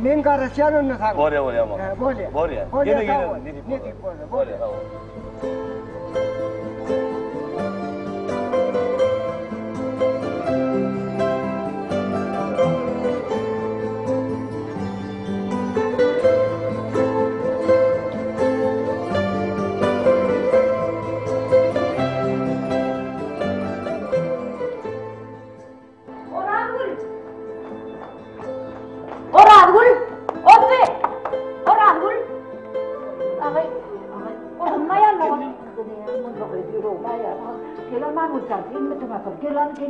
Men garaşýan onda saňa. Bolýa, bolýa aman. Hä, bolýa. Bolýa. Bolýa, Ýene sag gelerin, bol. nesip Nesip bolsa. bolsa, Bolýa, bolýa. sag bol. Orazgül! Orazgül! Otdy! Orazgül! Agay, agay, oturmaýarlar.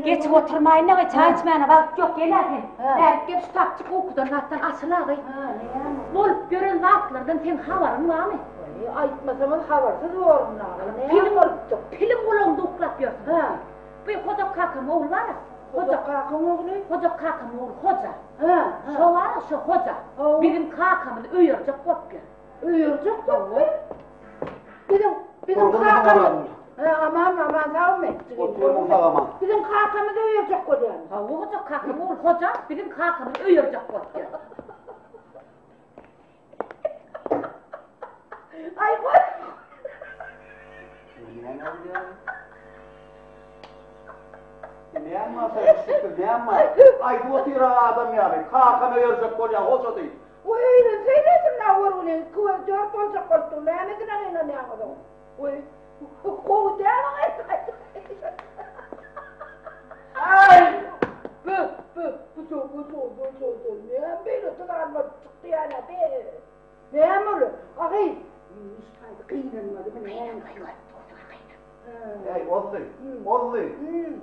Geçip oturmaýyn agay, çaý içmäne wagt ýok, gel-ä sen. Bärik gel, şu tapçyk ukudan zatdan açyl agay. Bolup ýören zatlardan seň habaryň barmy? Aýtmasaňyz habarsyz borun agay. Näme bolupdyr? Piliň gulagynda uklap ýörsüň. Bu Hoja kakam ogly bar-a. Hoja kakaň ogly? Hoja kakam ogly Hoja. Hä. Şo bar-a, şo Hoja. Biziň kakamyzy öýerjek bolup ýör. Öýerjek bolup ýör? Biziň, biziň kakamyz. Hä, aman, aman, sagmy? Oturmyň sag aman. Biziň kakamyzy öýerjek bolýarmy? Hawa, Hoja kakam ogly Hoja biziň kakamyzy öýerjek bolup ýör. Aý goý. Näme bar şükür, näme bar? Aýdyp otyr adam ýaly, kakam öýerjek bolýar, hoja diýip. Goý öýlenseýlesin na görgüli, iki göz dört boljak bolup dur, nämesine gynanýaňyz oň? Goý, gowy däl Aý! Bu, bu, bu, bu, bu, bu, bu, bu, näme beýle dyzan bolup çykdy ýa-da be? Näme ol? Agy, gynanmadymy näme? Eý, Ozzy, Ozzy,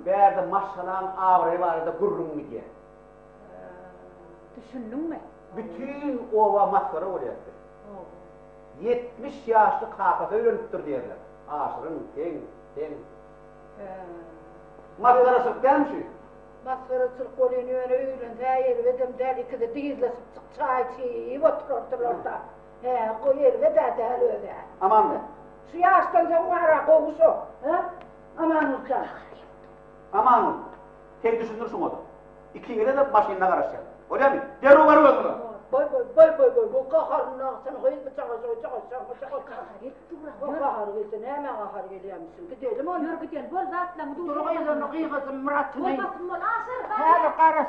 bärde maşgalaň abraýy barada gürrüň gidýär. Düşündiňmi? Bütin oba masgara bolýardy. 70 ýaşly kakasy öýlenipdir diýerler. Aşyryň, seň, seň. Masgaraçylyk dälmi şu? Masgaraçylyk bolýan ýöne öýlense erbedem däl ikisi dyzlaşyp çaý içip oturardylar-da. Hä, goý erbed-ä däl öz-ä. Aman. Şu ýaşdan soň bar-a gowy şo. Hä? Amanuljan. Aman, sen düşündir şuňa-da. Ikiňize-de maşynda garaşýan. Bolýamy? Derrew baryp özüňize. Boý boý boý boý boý bu gaharyny agsyny gyz bu çaga şoý çaga çaga çaga Gahar gelip dur-a. Bu gahar gelse nämä gahar gelýämişin? Gidelim onda. Ýör gidelim. Bol zatlaryňy Dur gyz onda gygyrsyn Myratyny. Bol basym bol. Aşyr, Häzir garaş.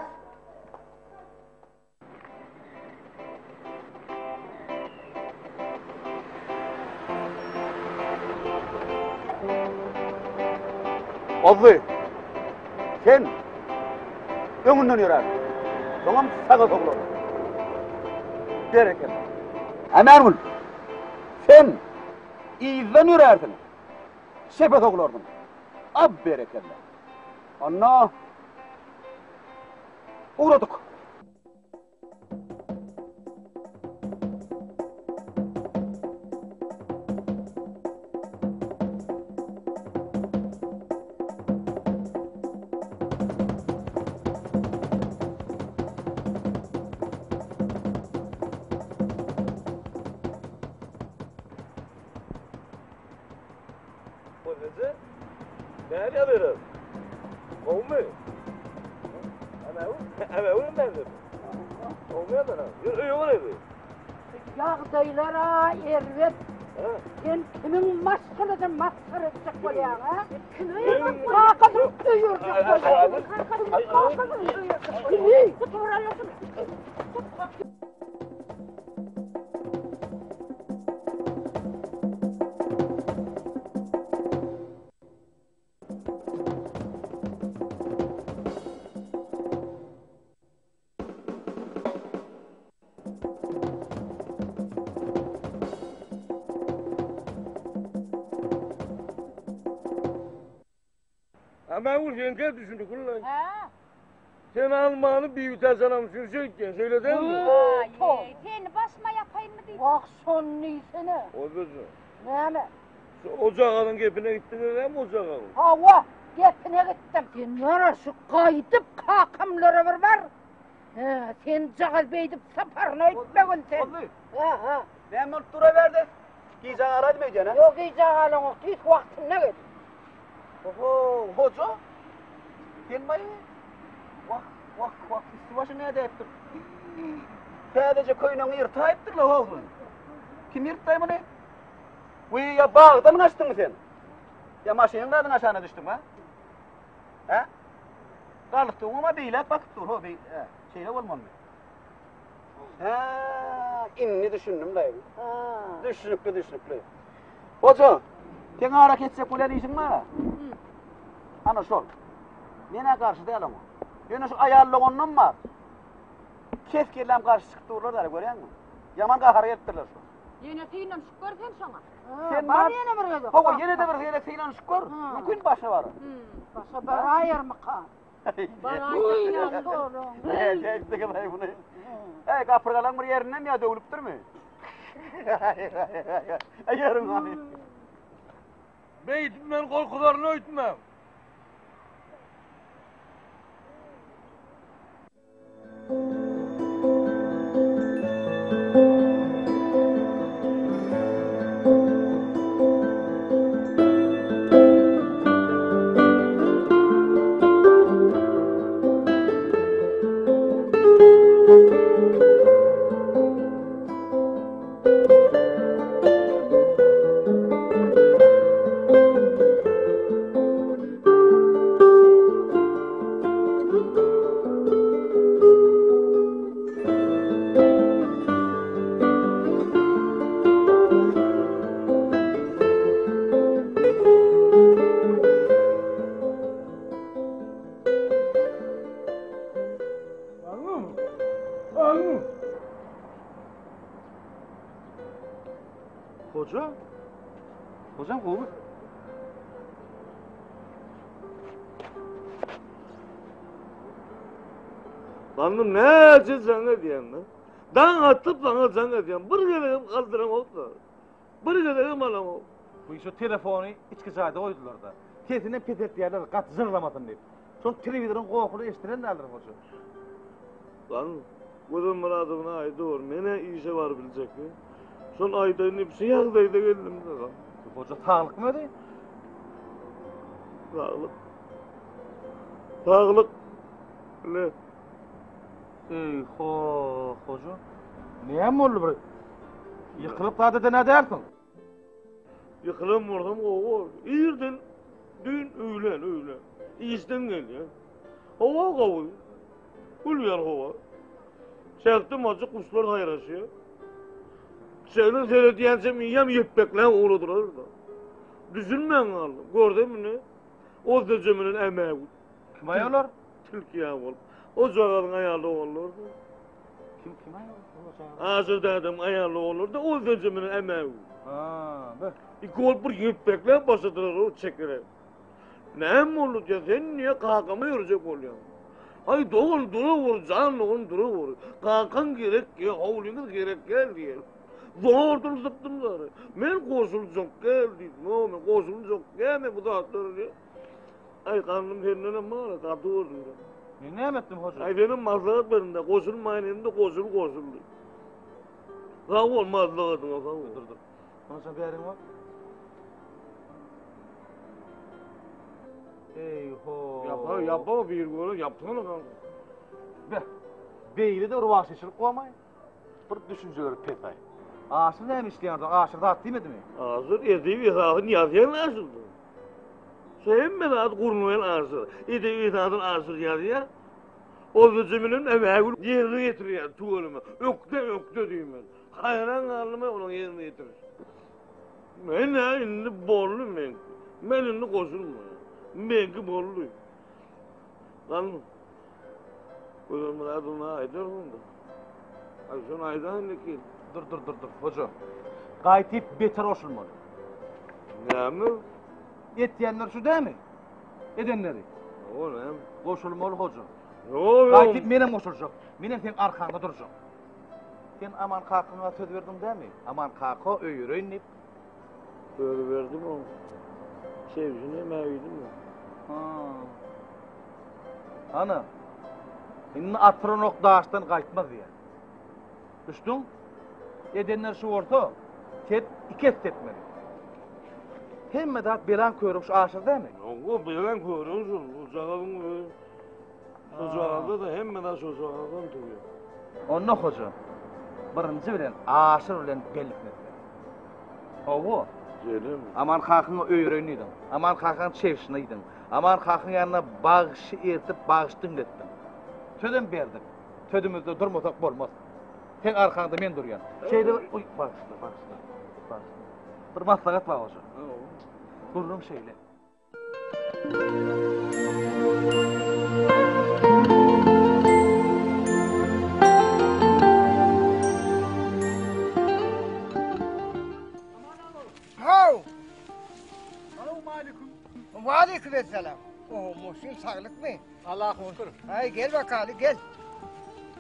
Ozzy, sen öňünden ýörär. Soňam saga soglar. Berekella. Amangül, sen yzdan ýörärsiň. Şepe soglarsyň. Ab berekella. Onda ugradyk. Goý, Näme ýazyrys? Gowumy? Äme, näme? Gowumy ýazyrys? Ýör, öýe garaýdy. Ýagdaýlar-a erbet. Sen kimiň maşgalasyny masgara etjek bolýaň, a? Kimi öýerjek Kakasyny öýerjek bolýaň. Kakasyny öýerjek bolýaň. Kimi? Ama bu seňkä düşündi kullay. Hä? Sen almany biwtä janam sürse gitýän, şeýle dälmi? Aý, seni başyma ýapaýynmy diýdim. Wah, şony diýsene. Ozbeje. Näme? Şu ojagazyň gepine gitdiňiz näme ojagazyň? Hawa, gepine gitdim. Sen ýara şu gaýdyp kakamlara bir bar. Hä, senjagaz beýdip saparyny öýtmegin sen. Boldy. Hä, hä. Näme bolup duraberdi? Gijä galaýdym öýdýän, hä? Ýok, gijä galaňok, tüýs wagtynda gel. Oho, hoja. Sen baý. Wah, wah, wah, üsti başy nädäýipdir. Täzeje köýnegiňi ýyrtaýypdyrlar howzun. Kim ýyrtdaý muny? Wiý, ýa bagdan gaçdyňmy sen? Ýa maşynyň zadyň aşagyna düşdüňmi, ha? Hä? Galstugyňam-a beýläk bakyp dur, ho, beý, hä, şeýle bolmalymy? Hä, indi düşündim-laý. Düşnükli, düşnükli. Hoja, seň ara kesjek bolýan işiň bar-a? Ana şol. Men-ä garşy däl oňa. Ýöne şu aýal doganynam bar. Kes-kelläm garşy çykyp durlar-da, görýäňmi? Ýaman gahara gelipdirler şu. Ýene synanyşyp gör sen şoňa. Sen bar ýene bir gezek. Hawa, ýene-de bir gezek synanyşyp gör. Mümkin başa barar. Başa baraýarmyka? Baraýar. Eý, gapyrgalaň bir ýerinden ýa döwlüpdirmi? Eý, ýeriň hany. Beýdip men gorkuzaryn öýtmäň. Hoja? Hojam gowy. Gandym näçe jaň edýän da. Daň atyp saňa jaň edýän. Bir gezegem galdyramok-da. Bir gezegem alamok. Bu şu telefony içki jaýda goýdular-da. Sesini peseltýärler, gaty jyrlamasyn diýip. Şol telewizoryň gohuny eşdiren däldir hoja. Lan Gözel Myradowyna aýdawur, men-ä işe baryp biljekmi? Şol aýdaýyn diýip şu ýagdaýda geldim saňa. Hoja saglykmy özi? Saglyk. Saglyk. Le. Eý, ho, hoja. Näme boldy bir? Ýykylyp zat eden-ä dälsiň. Ýykylan bolsam gowy bolar. Irden düýn öýlän, öýlän. Işden gelýän. Howa gowy. Gülýär howa. Çäkde majyk guşlar saýraşýar. Şeýle seredýänçem iýem ýepbekläp ugradylar-da. Düşünmän galdym. Görsem indi Ozdeje bilen Ämägül. Kim aý olar? Tilki ýaly bolup. O jagazyň aýaly oganlardy. Kim kim aý olar? Aşyr dädem aýaly oganlardy. Ozdeje bilen Ämägül. Ha, be. Iki bolup bir ýepbekläp başladylar o çekere. Näme boldy diýýär, sen niýe kakama ýörjek bolýaň? Aý dogan durawur, jan dogan durawur. Kakaň gerek ýa howlyňyz gerek däl diýýär. Zordan sypdym zary. Men goşuljak däl diýdim. O men goşuljak däl bu zatlara diýýär. Aý gandym sendenem bar, gaty gördüm. Men näme etdim hoja? Aý senem maslahat berdim-de, goşulmaýyn hem-de goşul goşul diýip. Sag bol maslahatyňa sag bol. Dur dur. Ondan bäriň bak. Eý ho. Ýapa, ýapa bir göre ýapsana kanka. Be. Beýle de bir wagşyçylyk bolmaý. Bir düşünjeleri pes aý. Aşyr näme işleýär orada? Aşyr zat diýmedimi? Aşyr edebi esasyny ýazýan Aşyrdy. Şu hemme zady gurnaýan Aşyr. Edebi esasyny Aşyr ýazýar. Ozujy bilen Ämägül ýerine ýetirýär tüweleme. Ökde ökde diýmen. Haýran galdym onuň ýerine ýetiriş. Men-ä indi boldy meňki. Men indi goşulmaýan. Meňki boldy. Lan Gözel Myradowyna aýdarsyň-da. Aý şony aýdaýyn indiki. Dur dur dur dur hoja. Gaýtyp beter goşulmaly. Näme? Etýänler şu dämi? Edenleri. O näme? Goşulmaly hoja. Ýok, ýok. Gaýtyp menem goşuljak. Menem seň arkaňda durjak. Sen Aman kakaňa söz berdiň dämi? Aman kaka öýereýin diýip. Söz berdim oň. Şewşini hem öýdüm. Ha. Ana. Indi atyran ok daşdan gaýtmaz diýýär. Düşdüň? Edenler şu bolsa, sen iki esse etmeli. Hemme zat belan körük şu aşyr dämi? Ýok, belan körük şu, ujagazyň özi. Şojagazda-da hemme zat şojagazdan durýar. Onda hoja. Birinji bilen Aşyr bilen bellik mesele. Hawa. Gelin. Aman kakyňa öýreýin diýdiň. Aman kakaň çebşine diýdiň. Aman kakyň ýanyna bagşy ertip bagşy diňletdiň. Sözem berdik. Sözümizde durmasak bolmaz. Seň arkaňda men durýan. Şeýle bir, oý, bagyşla, bagyşla, bagyşla. Bir maslahat bar hoja. Gürrüň şeýle. Haw! Waleýkim esselam. Oho, Muhsin saglykmy? Allaha şükür. Aý, gel bakaly, gel.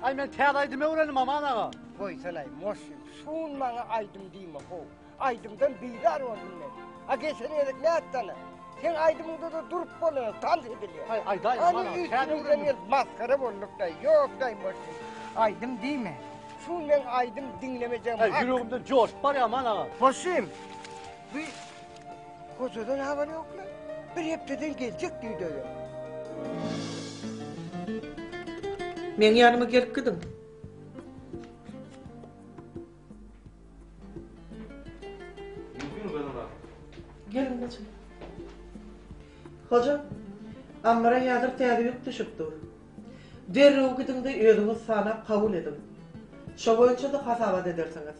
Aý, men täze aýdym öwrendim, Aman aga. Goýsana, Muhsin, şun maňa aýdym diýme, how. Aýdymdan bizar boldum men. A geçen gezek nätdana? Seň aýdymyňda-da durup bolanok, tans edilýär. Aý, aýdaý, Aman aga, täze öwrendim. Gelip masgara bolduk-da. Ýok-daý, Muhsin, aýdym diýme. Şun meň aýdym diňlemejegim hak. Aý, ýüregimden joşup barýar, Aman aga. Muhsin, bu Hojadan habar ýokla. Bir hepdeden geljek diýdi özem. Meň ýanyma gelip gidiň. Geliň geçiň. Hoja, ammara häzir täze ýük düşüp dur. Derrew gidiň-de özüňiz sanap kabul ediň. Şo boýunça-da hasabat edersiňiz.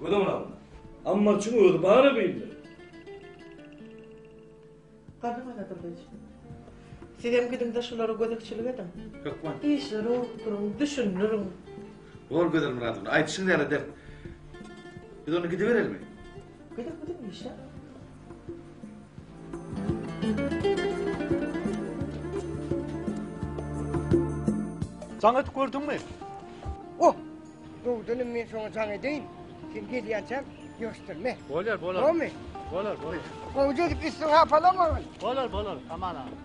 Gözel Myradowna, ammarçyň özi bar-a bu ilde. Garry Garadurdyýewiç, sizem gidiň-de şulara gözegçilik ediň. Hökman. Işleri okduryň, düşündiriň. Bor Gözel Myradowna, aýdyşyňyz ýaly ederis. Biz onda gidiberelimi? Gidiň, gidiň, işläň. Jaň edip gördüňmi? Oh! Dogdunam men şoňa jaň edeýin. Sen gelýänçäň ýygyşdyrma. Bolar, bolar. Bolmy? Bolar, bolar. Gowja edip üstüňi hapalamagyn. Bolar, bolar. Aman aga.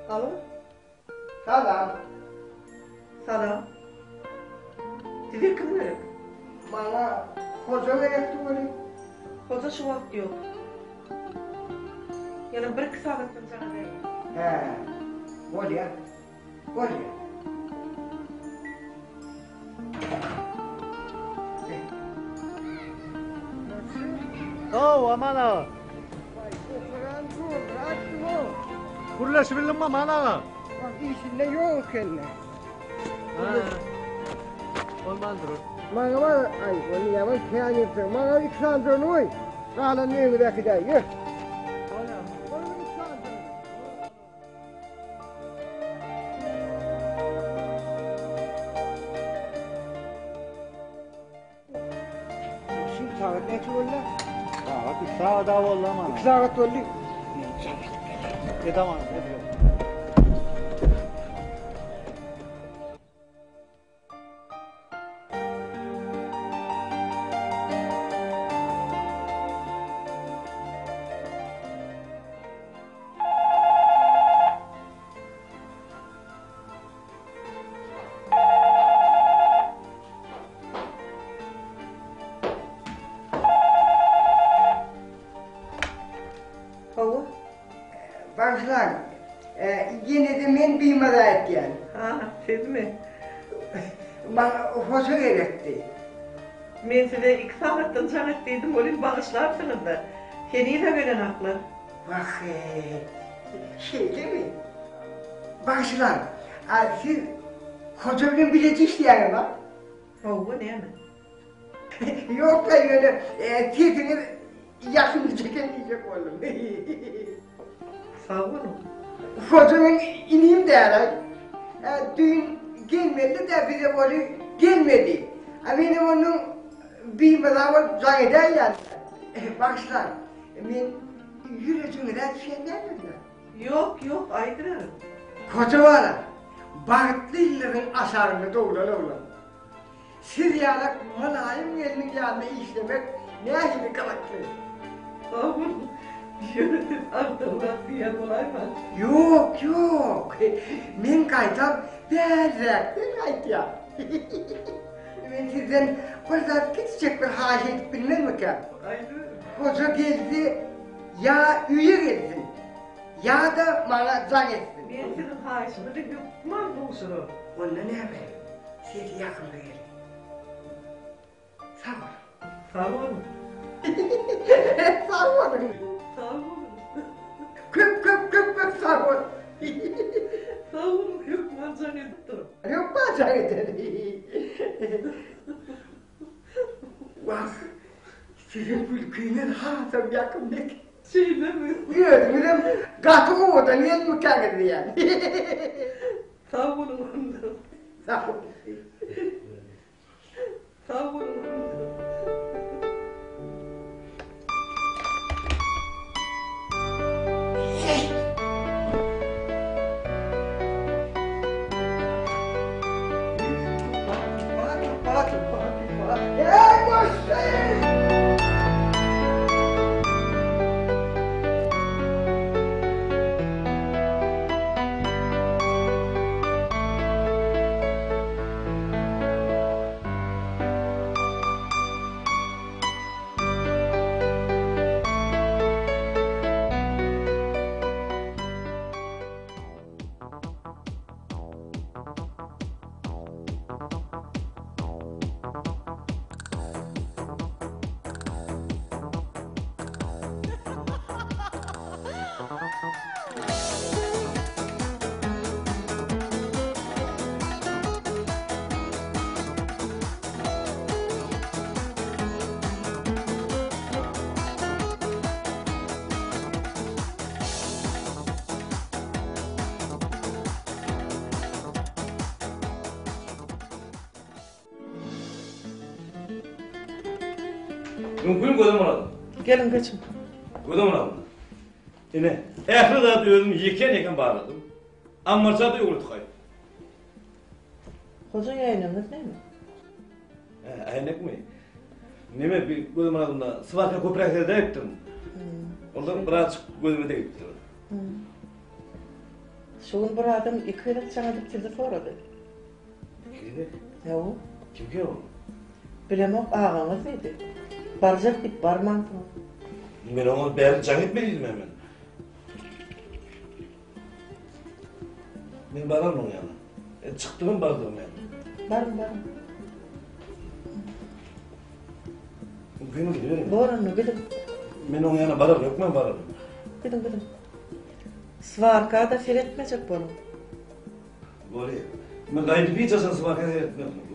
Alo. Salam. Salam. Size kim gerek? Maňa hoja gerekdi welin. Hoja şu wagt ýok. Ýene bir-iki sagatdan jaň edäýiň. Hä, bolýa, bolýa. Haw, Aman aga. Waý, oturan dur, açdym-ow. Gürleşibildiňmi, Aman aga? Wah, işinde ýok eken-dä. Bolmandyr. Maňa bar, aý, ony ýaman kän ýypsyň. Maňa iki sany döni goý, galanyny öýüňize äkidäý, ýör. Bolýar. Goý, iki sany döni. Şimdi sagat näçe boldy? Sagat 3 sagat daha boldy ama. 2 sagat boldy. Edamam, ediyorum. Hawa. Bagyşlaň, ýene-de men bimaza etýän. Ha, sizmi? Maňa hoja gerekdi. Men size iki sagatdan jaň et diýdim welin bagyşlarsyňyz-da. Heniz-ä gelenoklar. Wah-eý, şeýlemi? Bagyşlaň, a siz hoja bilen bileje işleýäňizmi? Hawa, näme? Ýok-la, ýöne sesiňiz ýakymlyja eken diýjek boldum. Sag boluň. Hoja meň inim däl-aý. Düýn gelmeli-dä bize weli gelmedi. A menem onuň bimaza bolup jaň edäýýän. Bagyşlaň, men. Ýürejiňize düşen däldir-dä? Ýok, ýok, aýdyberiň. Hoja bala, bagtly ýyllaryň aşagynda doglan oglan. Siz ýalak mylaýym gelniň ýanynda işlemek nähili gyzykly. Sag boluň. Ýöne siz agdygrak diýýän bolaýmaň. Ýok, ýok. Men gaýtam bärräkden gaýtýan. Men sizden bir zat kiçijek bir haýyş edip bilmezmikäm? Aýdyberiň. Hoja gelse ýa öýe gelsin, ýa-da maňa jaň etsin. Men siziň haýyşyňyzy hökman gowşuraryn. Onda näme? Sesi ýakymly geldi. Sag boluň. Sag boluň. Sag boluň. Sag boluň. Köp köp köp köp sag boluň. Sag boluň, hökman jaň edip duruň. Hökman jaň ederin. Wah, siziň gülküňiz hasam ýakymly eken. Şeýlemi? Özüňizem gaty owadan gelmikäňiz diýýän. Sag boluň onda. Sag boluň. Sag boluň onda. Mümkin gözüm alalım. Gelin geçin. Gözüm alalım. Ine, ähli zady özüm ýekän-ýekän barladym. Ammarça-da öwrüp gaýtdym. Hoja äýnegiňiz näme? Hä, äýnekmi? Neme, bir gözüm alnynda swarka köpräk seredäýipdim. Ondan birazjyk gözüme degipdir. Şu gün bir adam iki gezek jaň edip sizi sorady. Iki gezek? Hawa. Kimkä ol? Bilemok, agaňyz diýdi. Barjak diýip barmansyňyz. Men oňa bäri jaň etme diýdim men. Men bararyn oň ýanyna. E, çykdygym bardygym ýanyna. Baryň, baryň. Mümkinmi gidiberiň? Bor onda, gidiň. Men oň ýanyna bararyn, hökman bararyn. Gidiň, gidiň. Swarka-da seretmejek boluň. Bolýa. Men gaýdyp hiç haçan swarka seretmerin.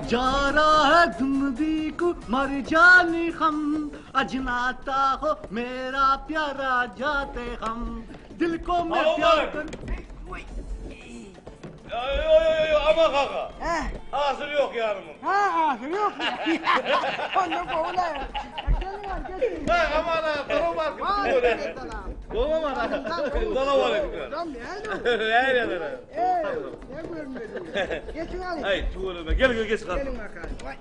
जा रहा है जिंदगी को मर जाने हम अजनाता हो मेरा प्यारा जाते हम दिल को मैं प्यार कर Yo yo yo yo ama kaka. Asyl ýok ýanymyň. Ha, asyl ýok. Onda gowy-la. Geliň, geliň. Ha, aman ha, salam aleyküm. Salam aleyküm. Salam aleyküm. Nähili? Ne görmedi? Geçiň alyň. Aý, tüweleme. Gel, gel, geç gardyş. Geliň bakalım. Vay.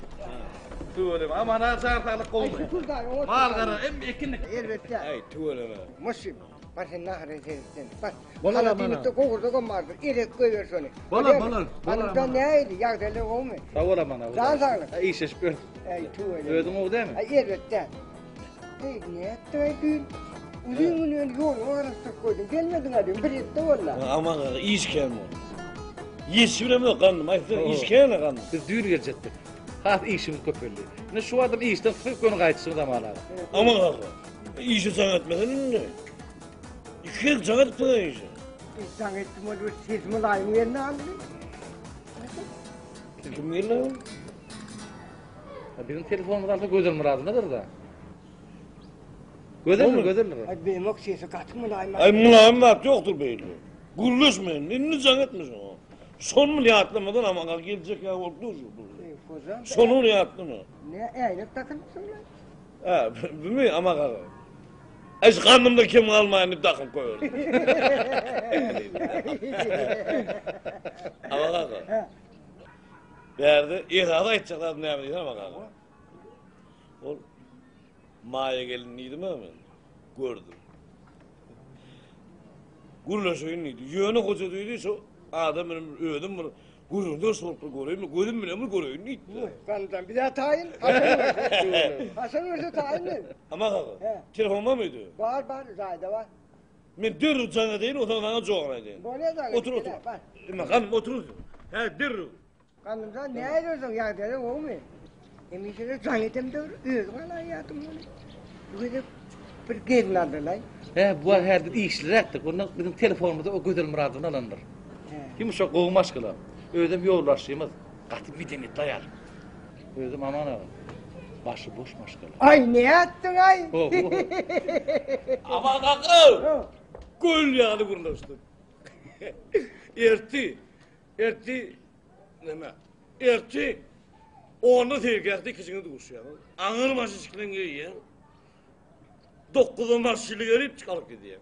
Tüweleme. Aman ha, jan saglyk Aý, gowumy? şükür daýy, oňat. Mal gara, em ekin. Elbetde. Aý, tüweleme. Muşim, bar sen nahara seretsen. Bar. Bolar, Holodilnikde gowurdagam bardyr. Elek goýber şony. Bolar, bolar, bolar, Hanymjan aman. nähili? Ýagdaýlar gowumy? Sag bol aman aga. Jan saglyk. Ha, Işleşip ýörüs. Äý, tüweleme. Özüň gowy dälmi? Aý, elbetde. Eý, nätdiň-aý düýn? Uzyn gün ýöne ýoluňa garaşdyryp goýduň. Gelmediň-ä düýn, bir hepde boldy. Aman aga, iş kän boldy. Ýetişip bilemok gandym. Aýtsa, iş kän-ä gandym. Biz düýn geljekdik. Has işimiz köpeldi. Indi şu wagtam işden çykyp göni gaýdyşyň Aman aga. Aman aga, işe jaň etmesene indi. Iki gezek jaň edipsiň işe. Jaň etdim ol bir ses mylaýym geldi aldy. Kim geldi? Biziň telefonumyz alsa Gözel Myradowynadyr-da. Gözeldir, gözeldir. Ay benim sesi gaty mylaýym. Ay mylaýym zat ýokdur beýle. Gürleşme indi, indi jaň etme şoňa. Şony bile ýatlamadan ama gal geljek ýa bolup dur şu. Şony bile ýatlama. Ne äýnek dakynypsyň lan? Ha, bilmi ama gal. Ay şu gandymda kem galmaýyn diýip dakynyp goýberdim. Ama gal. Bärde esasy aýtjak zadym näme diýsene ama gal. Ol Maýa gelin diýdim-ä men. Gördüm. Gürleşeýin diýdi. Ýöne hoja diýdi, şu adam bilen özüm bir gürrüňdeş bolup bir göreýin, gözüm bilen bir göreýin diýdi. Gandan bize taýyn. Hasan Hasan görse taýyn men. Ama kaka, telefon barmy öýde? Bar, bar, jaýda bar. Men derrew jaň edeýin, onsoň saňa jogap aýdaýyn. Bolýar jaň. Otur, otur. Emme ganym otur. Hä, derrew. Gandymjan nähili özüň ýagdaýlaň gowumy? Hemişe-de jaň edemde bir özüň alaýýardyň muny. Bu gezek bir gelin aldylaý. Hä, bu wagt häzir biz işliräkdik. Onda biziň telefonymyzy o Gözel Myradowna alandyr. Ýumşak gowy maşgala. Özem ýolbaşçymyz. Gaty medeniýetli aýal. Özem Aman aga. Başy boş maşgala. Aý nätdiň-aý? Aman aga! Göl ýaly gürleşdik. Erti, erti Näme? Erti onda seýilgähde ikisiňe duşýaňyz. Aňyr başy çykylan geýýän. Dokuzda maşyny gelip çykaryp gidýär.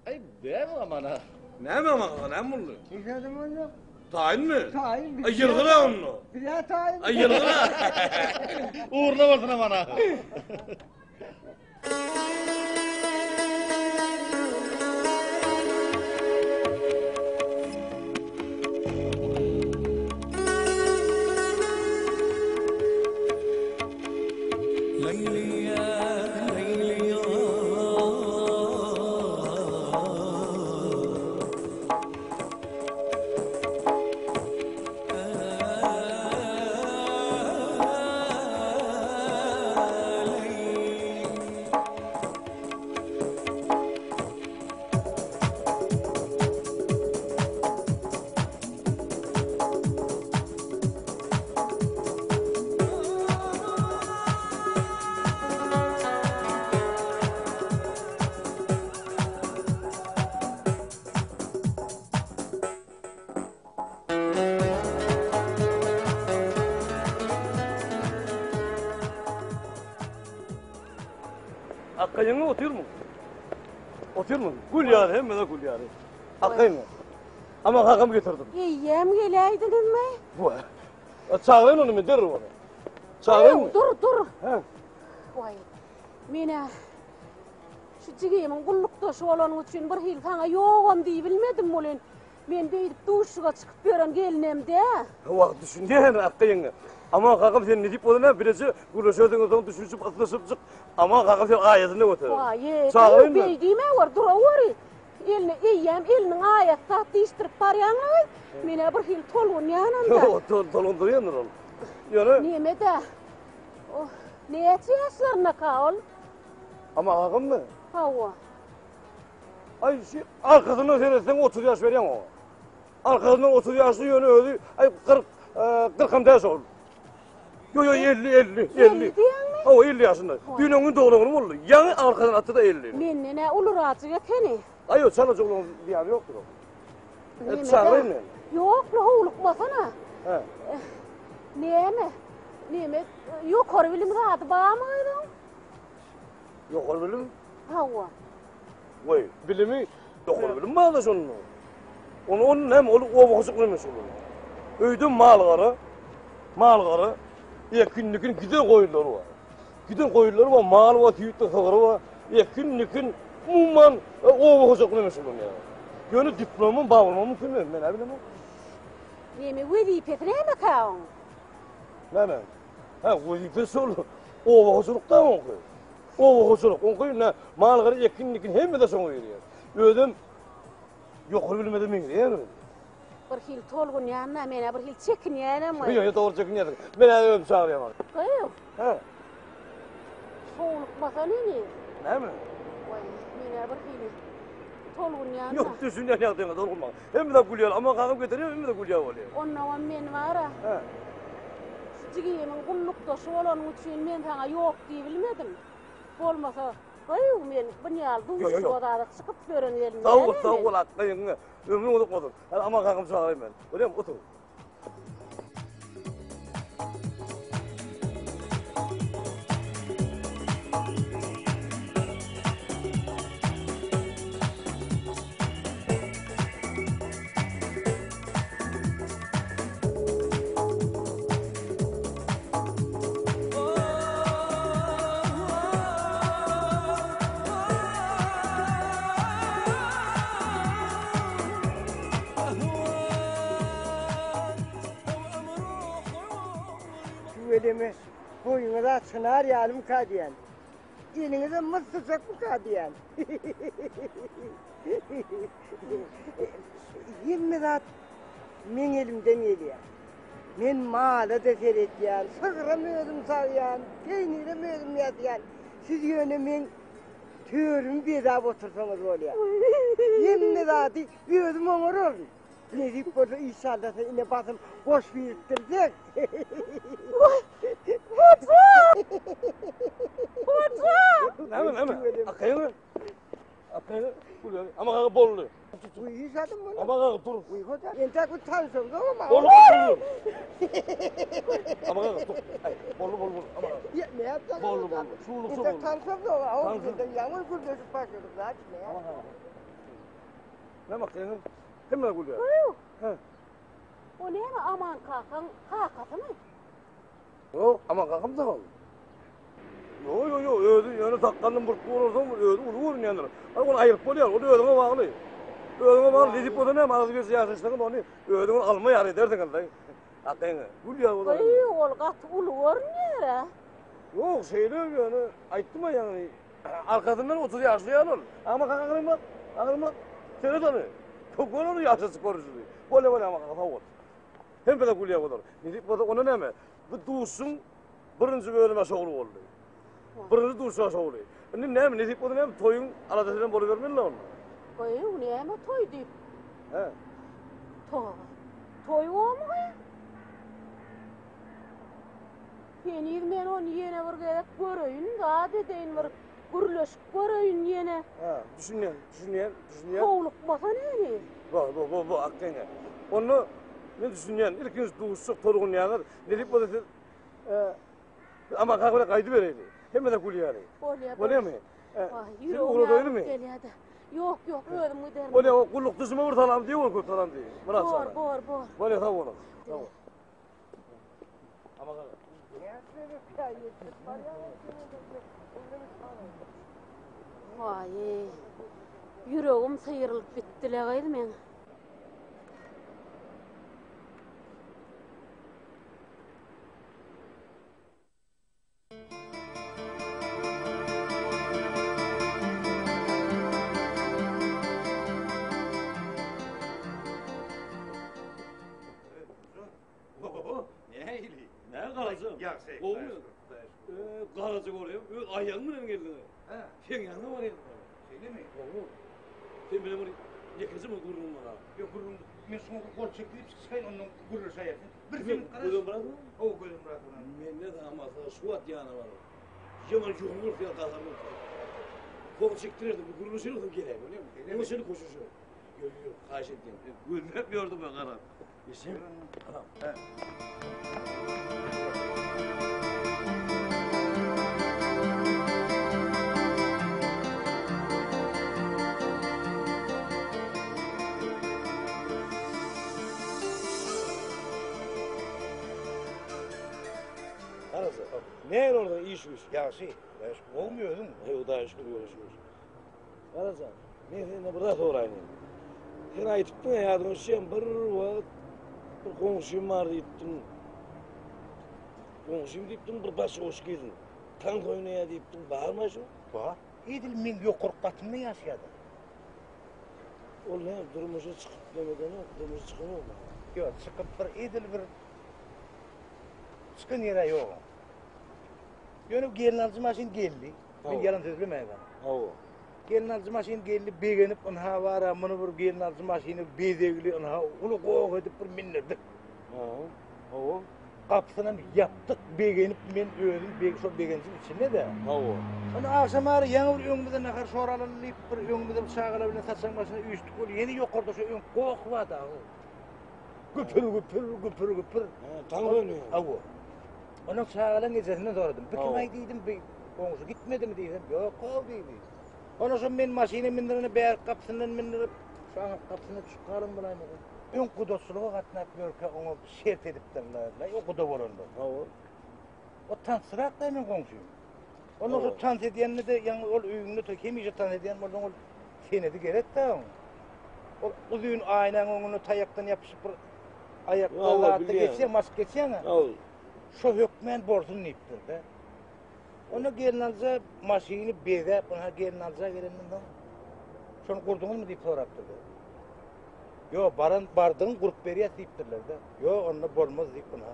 Aý, bäm amana. Näme amana, näme boldy? Hiç adam boldy. Taýynmy? Taýyn. Aý, ýylgyra onda. Bize taýyn. Aý, ýylgyra. Uğurly bolsun amana. Akka ýeňňe otyrmyň? Otyrmyň? Gül ýaly, hemme-de gül ýaly. Akka ýeňňe. Ama kakam getirdim. Eýýäm geläýdiňizmi? Bu. Çagyraýyn ony men derrew ony. Çagyraýynmy? Dur, dur. Hä. Waý. Men-ä şu jigimiň gullukdaşy bolanyň üçin bir hili saňa ýogam diýibilmedim welin, Men beýdip duşuga çykyp ýören gelinem dä. Wah, düşünýän Akga ýeňňe. Aman kakam sen nesip bolsa näme bileje gürleşersiňiz soň düşünişip ysnyşypjyk. Aman kakam sen aýasyny göter. Waý, Çagyrayyn men. Beý diýme gör, duraweri. Eline eýýäm eliniň aýasy zat diýişdirip barýaň-aý. Men-ä bir hili tolgunýanam-da. Tolgundyrýandyr ol. Ýöne. Neme-dä? Oh, näçe ýaşlaryndaka ol? Aman kakammy? Hawa. Aý şu arkasyndan seretseň 30 ýaş berýäň oňa. Arkasyndan 30 ýaşly ýöne özi aý 40 40 hem däş ol. Ýo ýo 50 50 50. Hawa 50 ýaşynda. Düýn öňün doglan güni boldy. Ýaňy arkadan atdy-da 50. Menden ä ulurajyk ekeni. Aý ýo çalaja oglan zyýany ýokdur oň. Çagyrayyn men. Ýok, la howlukmasana. Hä. Näme? Näme? Ýokary bilim zady barmy gyzyň? Ýokary bilim? Hawa. Goý, bilimi ýokary bilim barda şonda. Ony ony näme ol oba hojalyk bilen meşgul bolýar. Öýde mal gara, mal gara, ekin dikin giden goýunlary bar. Giden goýunlary bar, mal bar, süýtli sygry bar. Ekin dikin umuman e, oba hojalyk bilen meşgullanýar. Ýöne diplomym bar bolmagy mümkin men, men bilemok. Näme wezipesi näme-kä oň? Näme? Hä, wezipe şol oba hojalykda oňky. Oba hojalyk, oňky ine mal gara ekin dikin hemme-de şoňa girýär. Özem ýokary bilime-de meňzeýär özi. Bir hili tolgunýan-da, men-ä bir hili çekinýänem. Ýok, ýok, dogry çekinýärsiň. Men-ä özüm çagyrýan. Gyýw. Hä. Howlukmasa neni? Näme? Waý, men-ä bir hili tolgunýan-da. Ýok, düşünýän ýagdaýyňa tolgunma. Hemme zat gülýär, Aman kakam getirýär, hemme zat gülýär bolýar. Onnoňam men bar-a. Hä. Şu jigimiň gullukdaşy bolanyň üçin men saňa ýok diýibilmedim. Bolmasa, gyýw, men bunýaly duşuşyga zada çykyp ýören gelin Sag bol, sag bol, akgyňa. Ömrüň uzak bolsun. Hany Aman kakamy çagyraýyn men. Bolýarmy, otur. Tüweleme, boýuňyz-a çynar ýalymyka diýýän. Eliňizem myssyjakmyka diýýän. Hemme zat meň elimden gelýär. Men mala-da seredýän, sygram özüm sagýan, peýnirem özüm ýazýan. Siz ýöne meň törümi bezäp otursaňyz bolýar. Hemme zady özüm oňararyn. Nesip bolsa inşallasa ine basym goş birikdirsek. Hoja! Hoja! Näme näme? Akaýyň. Akaýyň. Ama gaga boldy. Bu iş adam bunu. Ama gaga dur. Bu hoca. Entek bu tanşım da ama. Boldy boldy. Ama gaga dur. Ay, boldy boldy boldy. Ama gaga. Ya, ne yapacağız? Boldy boldy. Şuwluk Entek boldy. tanşım da ama. Tanşım. Ýaňy gürleşip başladyk zaten. Ne Ama gaga. Ne bakýaň? Hemme gülýär. Hä. O näme Aman kakaň kakasymy? Ýok, Aman kakam sag ol. Ýok, ýok, ýok, özi ýöne sakgalyny burkly bolansoň özi uly görünýändir. Ay, ony aýryp bolýar, ol özüňe bagly. Özüňe bagly, nesip bolsa näme, agyz berse ýaşaşsaňyz ony özüňe alma ýar edersiňiz. Hakyňy, gül ýaly bolar. Eý, ol gaty uly görünýär-ä. Ýok, şeýle ýöne aýtdym-a ýaňy, arkasyndan 30 ýaşly ýaly ol. Aman kaka agyrma, agyrma. Seret ony. Gör ony ýaşajyk görüşini. Bolýa, bolýa Aman kaka, sag bol. Hemme-de gülýär olar. Nesip bolsa onda näme? Bu duşuň birinji bölümi şowly boldy. Birinji duşa şowly. Indi näme nesip bolsa näme toýuň aladasy bilen bolubermeli onda. Goý, näme toý diýip? He. Toý. Toý bolmy gyz? Heniz men ony ýene bir gezek göreýin, zat edeýin bir gürleşip göreýin ýene. He, düşünýän, düşünýän, düşünýän. Howlukmasa näme? Bo, bo, bo, bo, akgyňa. Onda men düşünýän, ilkinji duşuşyk tolgunýaňyz. Nesip bolsa siz Aman kaka bilen gaýdybereýli. Hemme-de gülýäli. Bolýar. Bolýarmy? Siz ugradaýlymy? Gelýär-de. Ýok, ýok, özüm giderin. Bolýar, o gullukçysyma bir salam diý, ol köp salam diý. Myrat Bor, bor, bor. Bolýar, sag boluň. Sag bol. Aman kaka. Waý, ýüregim syrylyp gitdi-le gyz meň. Nähili? Nä garaja? Ýagşy. Gowumy? Ee, garaja bolýar. Öz aýagyň bilen geldiň. Hä. Seň ýanyňa barýan. Şeýlemi? Gowy. Sen bilen bir ýekeje bir gürrüňim bar. Ýok, gürrüň. Men şoňa bir gol çekdirip çykaýyn, ondan gürleşäýersiň. Bir sen garaş. Gözüm biraz mı? Hawa, gözüm biraz bolan. Mende zamasa şu wagt ýana bar. Ýaman ýumruk ýa gazan bolsa. Gol çekdirerdim, bu gürleşerdim gerek, bolýarmy? Oňa şeýle koşuşar. Ýok, ýok, haýyş edýän. Gözläp ýördüm ben garap. Eşim. He. Arası, ne orada iş güç? Ýagşy, Hudaýa şükür. Gowumy özüň? Hey, Hudaýa şükür, ýola şükür. Garajan, men senden bir zat soraýyn. Sen aýdypdyň ýadyma düşýän bir wagt bir goňşym bar diýipdiň. Goňşym diýipdiň, bir başy boş gelin. Tans oýnaýar diýipdiň, barmy şu? Bar. Edil meň ýokarky gatymda ýaşaýar. Ol näme durmuşa çykyp nemedenok, durmuşa çykanokmy? Ýok, çykyp bir edil bir çykan ýer-ä ýok oň. Ýöne gelnalyjy maşyn geldi. Men ýalan sözlemäýin sana. Hawa. Gelnalyjy maşyn geldi, begenip, ynha bar-a, muny bir gelnalyjy maşyny bezegli, ynha uly goh edip bir mindirdik. Hawa. Gapysynam ýapdyk, begenip men özüm beg şol begenjiň içinde-de. Hawa. Onda agşam ara ýaňy bir öňümize nahar şor alaly diýip, bir öňümize bir çagalar bilen saçagyň başyna üýşdük weli, ýene ýokarda şo öňki goh bar-da. Güpür güpür, güpür güpür. Hä, taň dönýär. Hawa. Ondan çagalaryň ejesinden soradym. Bu kim-aý diýdim, bi goňşy gitmedimi diýsem, ýok-ow diýdi. Ondan soň men maşyna mindirende bärik gapysyndan mindirip, şu aňyrky gapysyndan düşüp galan bolaýmaly. Öň gudaçylyga gatnap ýörkä oňa şert edipdirler, o guda bolanda. Hawa. O tansçyrak-da meň goňşym. Ondan şo tans edýände-de ýaňy ol öýüňde to hemişe tans edýän bolsaň ol senedi gerek-dä oň. Ol uzyn aýnaň öňünde taýakdan ýapyşyp bir aýakda zatda geçýär, maşk geçýäň-ä. Şo hökmän bolsun diýipdir-de. Onda gelnalyja maşyny bezäp, ynha gelnalyja gelenden soň şony gurduňyzmy diýip sorapdyr-da. Ýok, baran bardygyň gurup berýäs diýipdirler-de. Ýok, onda bolmaz diýip ynha.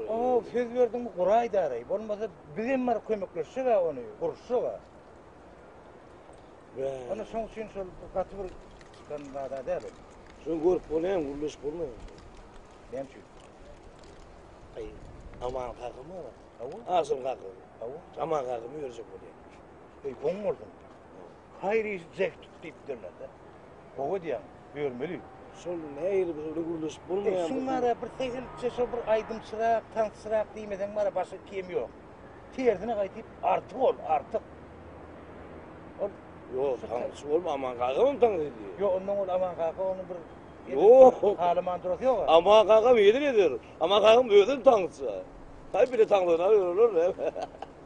O söz berdiňmi guraý daraý. Bolmasa bizem baryp kömekleşjek-ä ony, guruşjak-a. Onda şoň üçin şol gaty bir çykan zad-a däl ol. Şony görüp bolýarmy, gürleşip bolmaýarmy? Näme üçin? Aý, Aman kakam bar. Hawa. Aşyr kakam. Hawa. Aman kakamy ýörjek bolýar. Eý, oň bolsun. Haýyr iş jeh tut diýipdirler-de. Gowy edýäň, ýörmeli. Şol nähili bir şol gürleşip bolmaýar. Eý, şuň bara bir sähelçe şo bir aýdymçyrak, tansçyrak diýmeseň bara başga kem ýok. Tersine gaýtyp artyk ol, artyk. Ol Ýok, tansçy bolma, Aman kakamam tans edýär. Ýok, ondan ol Aman kaka ony bir Ýok. Halaman durasy ýok. Aman kakam ýedir eder. Aman kakam özem tansçy. Haý bile taňlana ýörerler.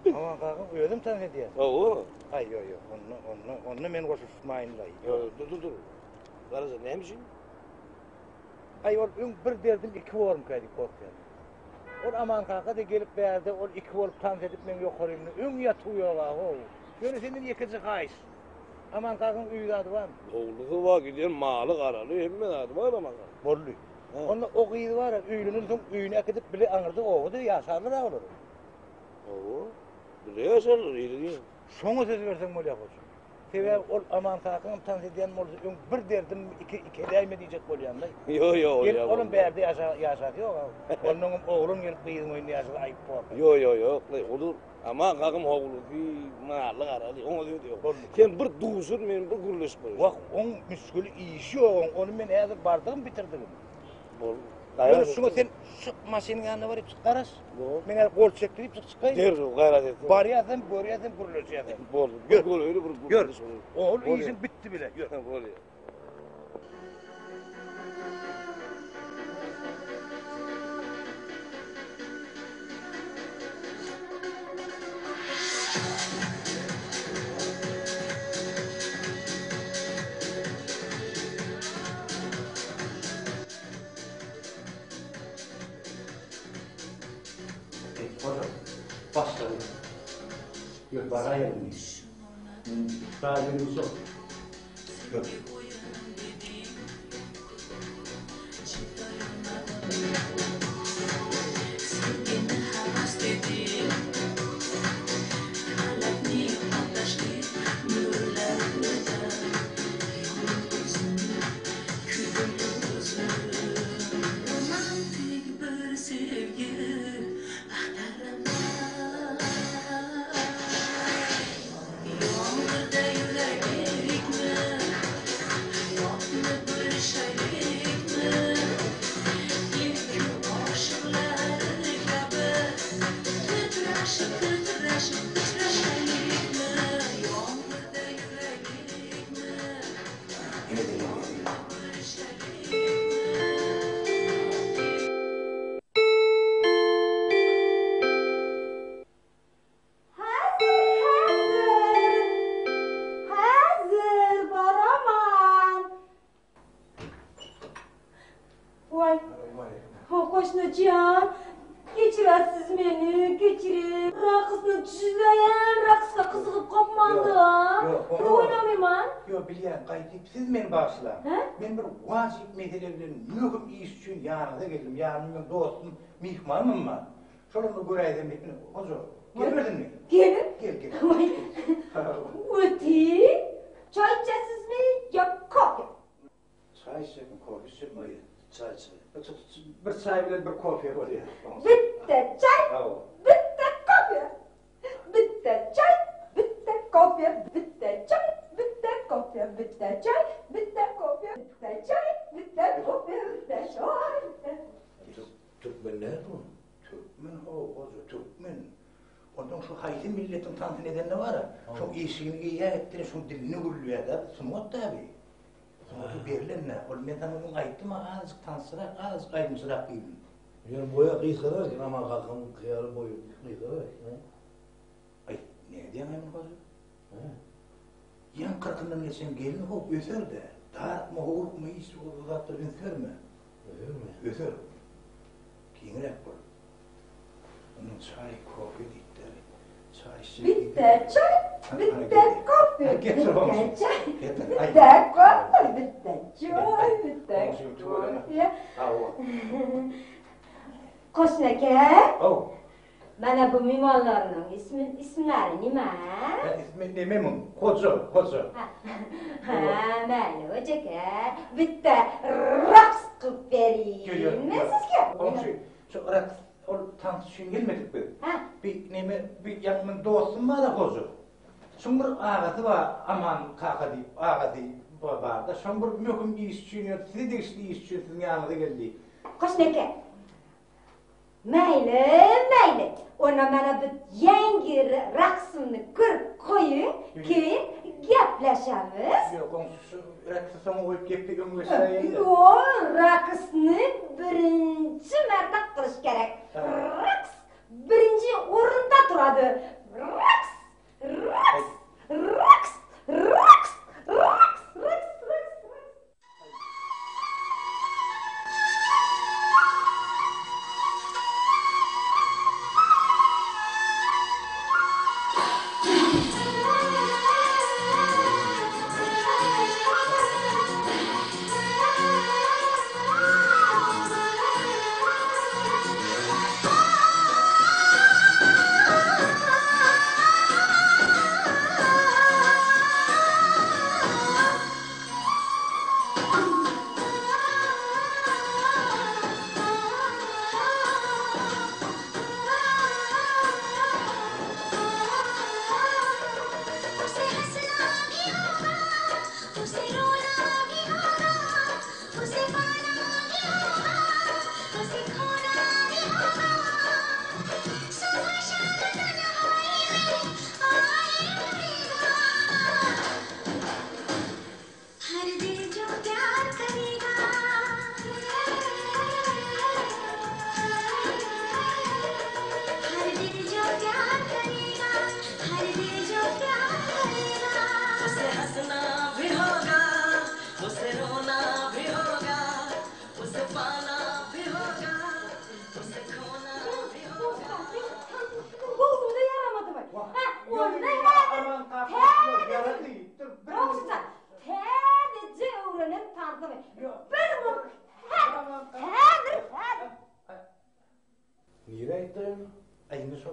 Aman kakam özem tans edýär. Hawa. Aý ýok ýok. Onda onda onda men goşulyşmaýyn-laý. Ýok, dur dur dur. Garaja näme üçin? Aý ol öň bir derdim iki bormyka diýip gorkýan. Ol Aman kaka-da gelip bärde ol iki bolup tans edip meň ýokarymda öň ýatuw ýog-a how. Ýöne senden ýekeje haýyş. Aman kakaň öý zady barmy? Howlusy bar, giden maly garaly hemme zady bar Aman kakaň. Boldy. Onda o gyz bar-a öýlenensoň öýüne äkidip bile aňyrda obada ýaşarlar-a olar. Hawa, bile ýaşarlar, ýeri. Şoňa söz berseň bolýar goçum. Sebäbi ol Aman kakaňam tans edýän bolsa öň bir derdim iki iki edäýme diýjek bolýanlaý. Ýo ýo ol Gelip olam bärde ýaşa ýaşasy ýok a. Onnoňam oglan gelip gyzyň öýünde ýaşasa aýyp bor. Ýo ýo ýok laý olar Aman kakam howlusy mally garaly oňa söz ýok. Boldy. Sen bir duşur men bir gürleşip goýaý. Wah oň müşgili işi ýok oň ony men häzir bardygym bitirdigim. Bol. Ýöne şuňa sen şu maşynyň ýanyna baryp çyk garaş. Men häzir gol çekdirip çyk çykaýyn. Derrew gaýrat et. Barýasam, görýäsem, gürleşýäsem. Boldy. Ýör. Gör, öýle bir Ýör. gürleşip. Ol Bolýar. işiň bitdi bile. Ýör. Bolýar. Eý, goja, başlady. Ýör, baraýaly indi. Daha ýörümiz ýok. Ýör. Häzir, häzir. Häzir baraman. Waý. Ho, goşna jan. Geçirersiz meni, geçirin. Rakysyny jüzäýem, rakysga. gyzygyp gopmandy a. Ýok, Biz oýnamyman. Ýok, bilýän, gaýdyp siz meni bagyşlaň. Men bir wajyp mesele bilen möhüm iş üçin ýanyňyza geldim. Ýanymda meň dostum, myhmanymam bar. Şolam bir göräýsem diýip, ine, hoja, gelibersinmi? Gelin. Gel, gel. Öti, çaý içesizmi ýa kofe? Çaý içjekmi, kofe içjekmi? Çaý, çaý. Bir çaý bilen bir kofe bolýar. Bitte çaý, bitte kofe. Bitte çaý, bitte kofe, bitte çaý, bitte kofe, bitte çaý, bitte kofe, bitte çaý, bitte kofe, bitte çaý, bitte. Türkmen näme bu? Türkmen ho, goja, türkmen. Onsoň şu haýsy milletiň tansyny edende bar-a, şoň eşigini geýýär etdire, şoň dilini gürlýär-dä, sungat-da bi. Sungata berlen-dä. Ol men saňa öň aýtdym-a, azajyk tansçyrak, azajyk aýdymçyrak diýdim. Ýöne boýa gysgarak eken, Aman kakaň hyýaly boýy gysgarak eken. Aý, nädýäň-aý muny goja? Hä? Ýaň kyrkyndan geçen gelin hop öser-dä. Darykma, howlukma, hiç o zatlara üns berme. Ösermi? Öser. Giňräk bol. Ondan çaý, kofe diýipdir. Çaý içjek. Bitte çaý, bitte kofe, bitte çaý, bitte kofe, bitte çaý, bitte kofe. Goşun eke. Haw. Mana bu mymanlarynyň ismi ismlary nime? Hä, ismi neme muň? Hoja, hoja. Hä, mäli hoja eke. Bitte raks kylyp berýin men sizge. Goňşy, şu raks ol tans üçin gelmedik biz. Hä. Bir neme, bir ýaňy meň dostum bar-a hoja. Şoň bir agasy bar, Aman kaka diýip agasy bar-da. Şoň bir möhüm iş üçin, ýöne size degişli iş üçin siziň ýanyňyza geldi. Goşun eke. Mäýli, mäýli. Onda mana bu ýeňňi raksymny görüp goýuň, keýin gepleşemiz. Ýok, goňşy şu raksy soňa goýup gepi öň geçiräýeýin-de. Ýok, raksny birinji märte gylyş gerek. Raks birinji orunda turady. Raks, raks, raks, raks, raks, raks, raks, raks. Täzeje öwrenen tansymy. Bir gün häzir, häzir, häzir. Nirä gitdiň? Aý indi şo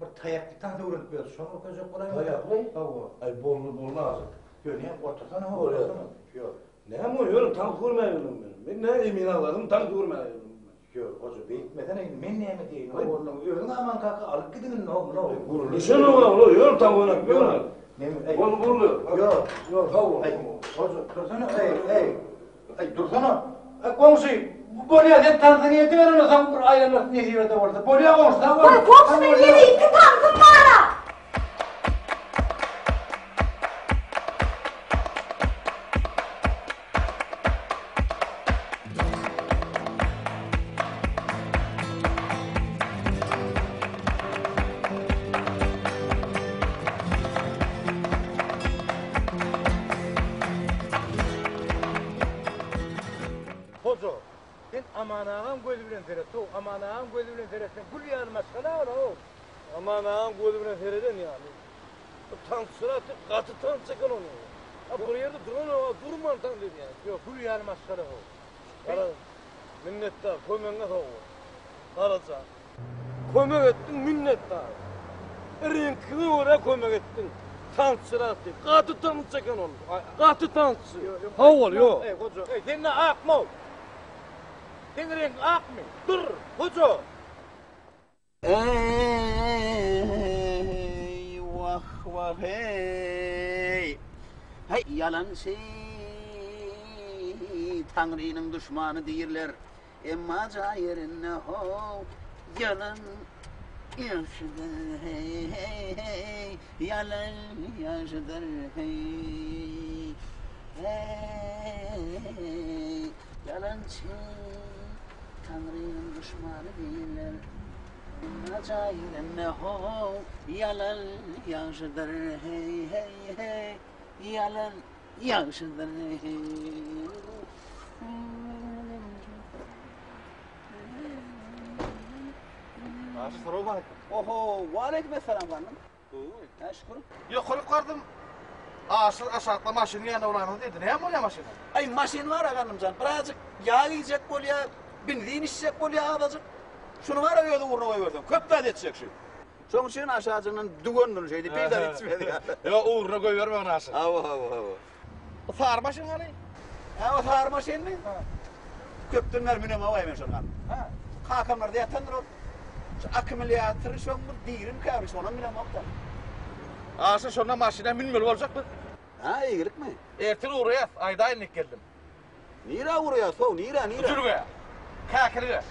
bir taýakly tans öwrenip ýör. Şony görkezjek bolaýma. Taýakly? Hawa. Aý boldy, boldy azajyk. Ýör, näme otursana, otursana. Ýör. Näme ol, ýör, tans görmäge geldim men. Men nä emin agladym, tans görmäge geldim men. Ýör, goja, beýtmesene indi, men näme diýeýin, oglum, özüň Aman kaka alyp gidiň indi, oglum. Gürleşenok-a, olar, ýör, tans oýnap ýör. Neme, eý. Boldy, boldy. Ýör. Ýör, sag bol. Eý, goja, dursana, eý, eý. Eý, dursana. Eý, goňşy, bolýa, sen tansyňy ediber onda, soň bir aýlanarys nesibede bolsa. Bolýa, goňşy, sag bol. Goý, goňşy, meniň ýene iki tansym bar-a. Hoja, sen Aman agaň gözi bilen seret-ow, Aman agaň gözi bilen seretseň gül ýaly maşgala ol-ow. Aman agaň gözi bilen sereden ýaly. Tansçylar atyp gaty tans eken ony. A bir ýerde duranok, durman tans edýär. Ýok, gül ýaly maşgala ho. Gara, minnetdar, kömegiňe sag bol. Garajan. Kömek etdiň, minnetdar. Reňkiňe görä kömek etdiň. Tansçylar atyp gaty tans eken ol. Gaty tansçy. Sag bol, ýok. Eý, goja, eý, sende akmy-ow? Seň reňkiň akmy? Dur, goja! Eý, wah, wah, eý. Heý, ýalançy Taňrynyň duşmany diýrler. Emma jaý ýerinde how, ýalan ýagşydyr, heý, heý, heý, ýalan ýagşydyr, heý, heý. Ýalançy Taňrynyň duşmany diýrler. Emma jaýyrynda how, ýalan ýagşydyr, heý, heý, heý, ýalan ýagşydyr, heý. Aşy salowmaleýkim. Oho, waleýkim essalam gandym. Gowy, hä şükür. Ýokaryk bardym. Aşyr aşakda maşynyň ýanynda bolaýmasa diýdi. Näme bolýar maşyna? Aý maşyn bar-a gandymjan, birazjyk ýag iýjek bolýar, benzin içjek bolýar azajyk. Şuny bar-a öz ugruna goýberseň, köp zat etjek şu. Şoň üçin aşajygyndan düwendir şeýdip, bir zat içmez ýaly. Ýok, ugruna goýberme ony Aşyr. Hawa, hawa, hawa. O sary maşyn hany? Hä, o sary maşynmy? Köpden bäri münemok-aý men şony. Hä. Kakamlarda ýatandyr ol. Şu akkumulýatory şoň bir dirimkä, bir şonam bilemok-da. Aşyr, şonda maşyna münmeli boljak biz. Hä, eýgilikmi? Ertir ugraýas, aýdaýyn diýip geldim. Nirä ugraýas-ow, nirä, nirä? Jülgä. Käkilige.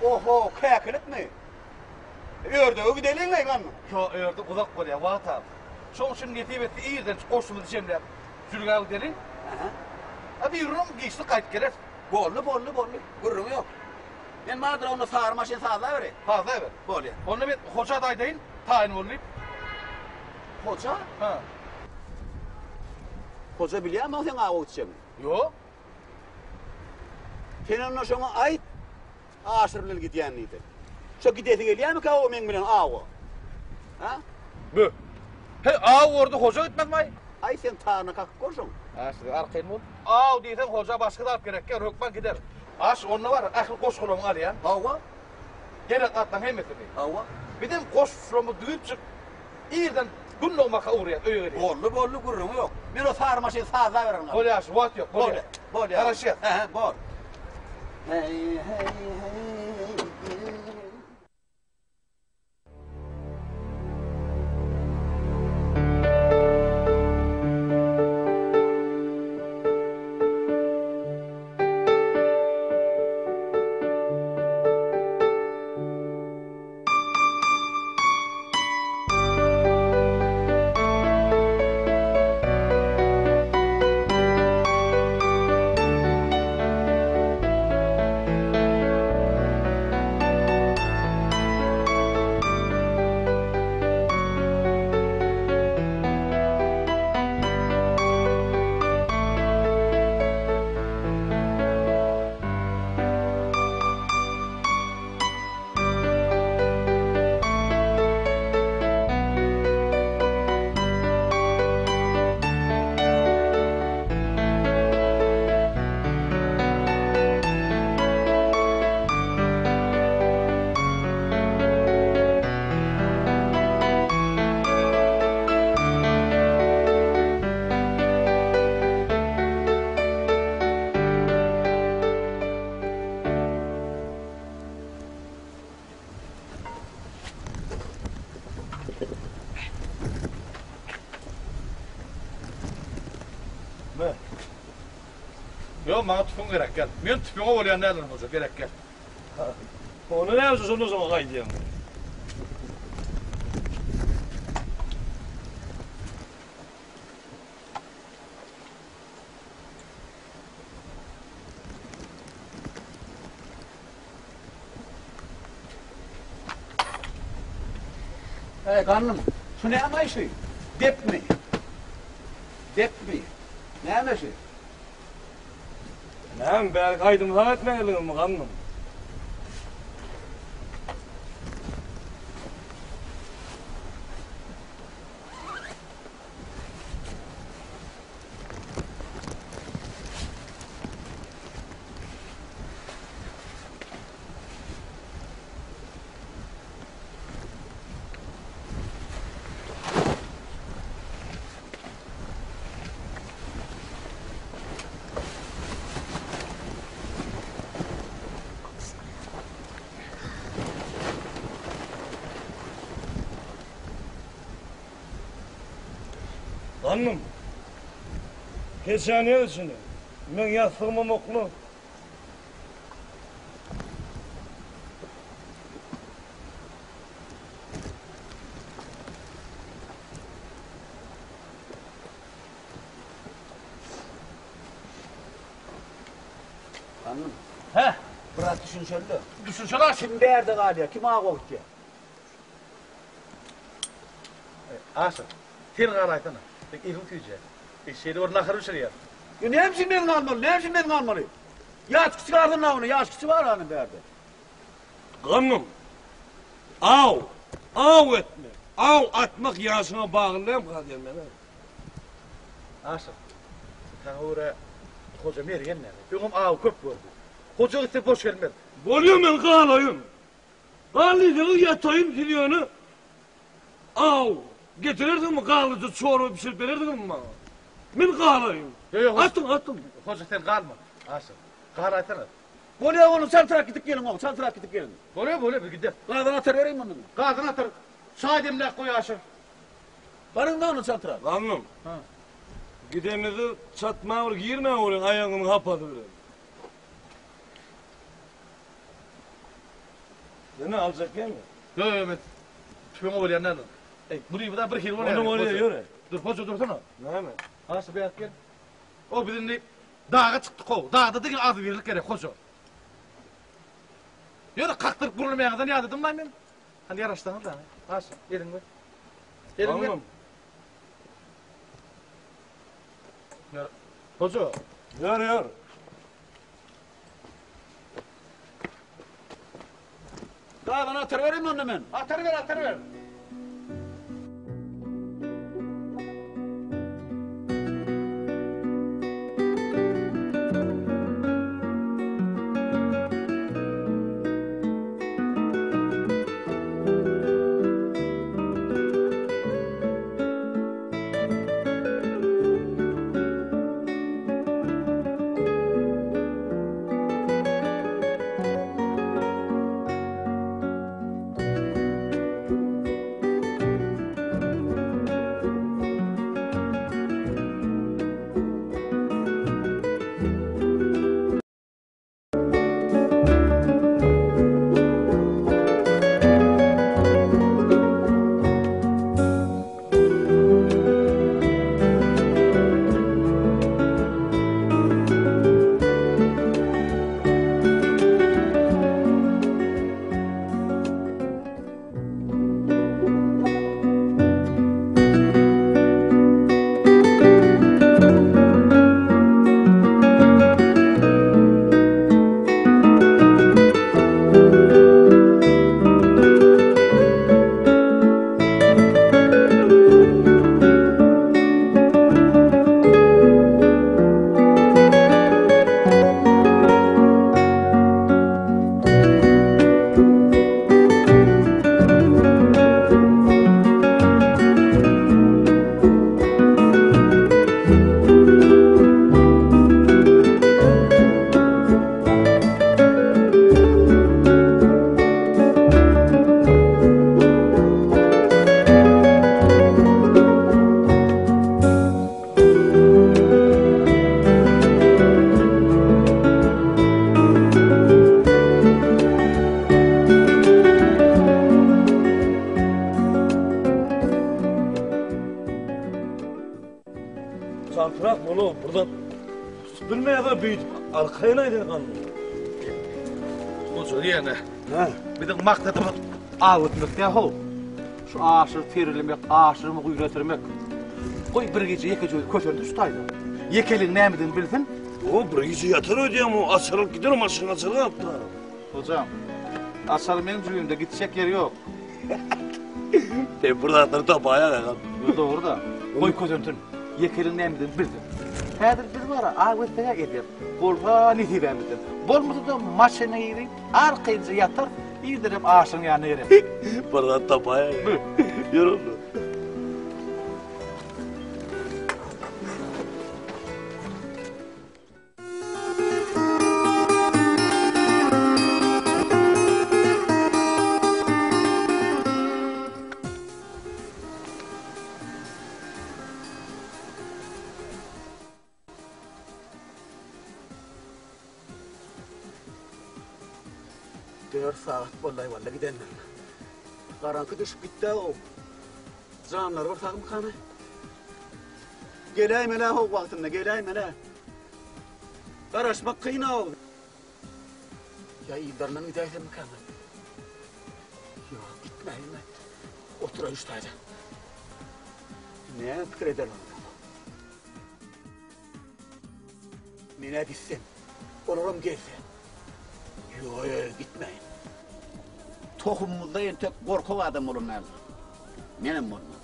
Oho, käkilikmi? Ördege gideliň-leý, gandym. Ýok, ördek uzak bolýar, wagt az. Şoň üçin nesip etse irden şu goşumyzy jemläp, jülgä gideliň. Aha. A birigünem giçlik gaýdyp geleris. Boldy, boldy, boldy. Gürrüň ýok. Men bardyr onda sary maşyn sazlabereýin. Sazlaber. Bolýar. Onda men Hoja-da aýdaýyn, taýyn bol diýip. Hoja? Hä. Hoja bilýärmi seň awa gitjegiňi? Ýok. Sen onda şoňa aýt, Aşyr bilen gidýän diýdi. Şo gidesi gelýärmikä o meň bilen awa? Ha? Bö. He, aw orda hoja gitmezmi-aý? Aý sen taryna kakyp gör şoň. Aşyr, arkaýyn bol. Aw diýseň hoja başga zat gerek däl, hökman gider. Aşyr, onda bar, ähli goşgularyňy alýaň. Hawa. Gerek zatlaryň hemmesini. Hawa. Bizem goşgularymyzy düzüpjik irden Gün dogmaka ugraýas, öýe gelýäs. Boldy, boldy, gürrüňi ýok. Men o sary maşyny sazlaberin. Bolýar, şu wagt ýok, bolýar. Bolýar. Garaşýas. Hä, bor. Heý, heý, heý. Me. Ýok, maňa tüpeň gerek gel. Men tüpeňe bolýan däldirin hoja, gerek gel. Onda näme üçin şondan soňa gaýdýaň? Eý, gandym, şu näme-aý şu? Depmi? Depmi? Näme şu? Näme, bärki aýdymy saňa etmelidigimi, gandym? Gandym. Keçäni ýaz içine. Meň ýassygymam okla. Gandym. Hä? Biraz düşünşeli-de. Düşünşeli aş. Kim bärde galýar, kim awa gitýär? Aşyr, sen galaýsana. Sen eliň süýjä. Sen şeýle bir nahar bişirýäň. Ýa näme üçin men galmaly? Näme üçin men galmaly? Ýaş kiçi galsyn-a ony, ýaş kiçi bar hany bärde. Gandym. Aw, aw etmek, aw atmak ýaşyňa bagly dälmi diýen men-ä. Aşyr, saňa görä Hoja mergen näme? Öňem aw köp gördi. Hoja gitse boş gelmez. Bolýa men galaýyn. Gal diýseňiz ýataýyn siz ýöne aw getirersiňizmi galyja çorba bişirip berersiňizmi maňa? Men galaýyn. Atyň atyň. Hoja sen galma. Aşyr, galaýsana. Bolýa oglum çaltrak gidip geliň oglum çaltrak gidip geliň. Bolýa bolýa biz gideris. Gazan atar bereýin mundan. Gazan atar. Çaý demläp goý Aşyr. Baryň-da onda çaltrak. Gandym. Gidemizde çatma bir girmäň welin aýagyňyzyň hapasy bilen. Neme aljak ýaňy? Ýok ýok men tüpeňe bolýan däldir. Eý, muny bu da bir hili bolýar. Onda bolýar ýöre. Dur, hoja dursana. Näme? Aşyr bärik gel. O biz indi daga çykdyk how. Dagda diňe agzybirlik gerek hoja. Ýöne kakdyryp gürlemäňizden ýadadym-laý men. Hany ýaraşsaňyz da. Aşyr, eliňi ber. Eliňi ber. Ýör. Hoja. Ýör, ýör. Gazan atar bereýin onda men. Atar ber, atar ber. Çaltrak bol burada tutup bilmeýär beýdip arkaýyn aýdyn gandy. Hoja diýene. Hä? Biziň maksadymyz aw etmek däl how. Şu aşyr terlemek, aşyrymy güýretirmek. Goý bir gije ýekeje özi kösendi şu taýda. Ýekeligiň nämedigini bilsin. O bir gije ýatar öýdýän o açar alyp gider maşyn açar galypdyr. Hojam, açar meň jübimde gitjek ýeri ýok. Sen bir zatlary tapaýaň agam. Ýo dogry-da. Goý kösensin. Ýekeligiň nämedigini bilsin. Häzir biz bar-a, aw etsek-ä ederis. Bolsa nesibämizden. Bolmasa-da maşyna girip, arkaýynja ýatarys. Irdenem aşyryň ýanyna gereris. Bir zat tapaýaň. Ýör onda. Dört sagat boldaý walla gidenlerine. Garaňky düşüp gitdä-ow. Janlary bir sagmykany? Geläýmel-ä how wagtynda, geläýmel-ä. Garaşmak kyn-ow. Ýa yzlaryndan gidäýsemmikäm? Ýok, gitmäýin-ä. Oturaýyn şu taýda. Näme pikir ederler onda? Men-ä gitsem, olaram gelse. Ýo-ýo, gitmäýin. Tohumymyzda entek gorkak adam bolan däldir. Menem bolman.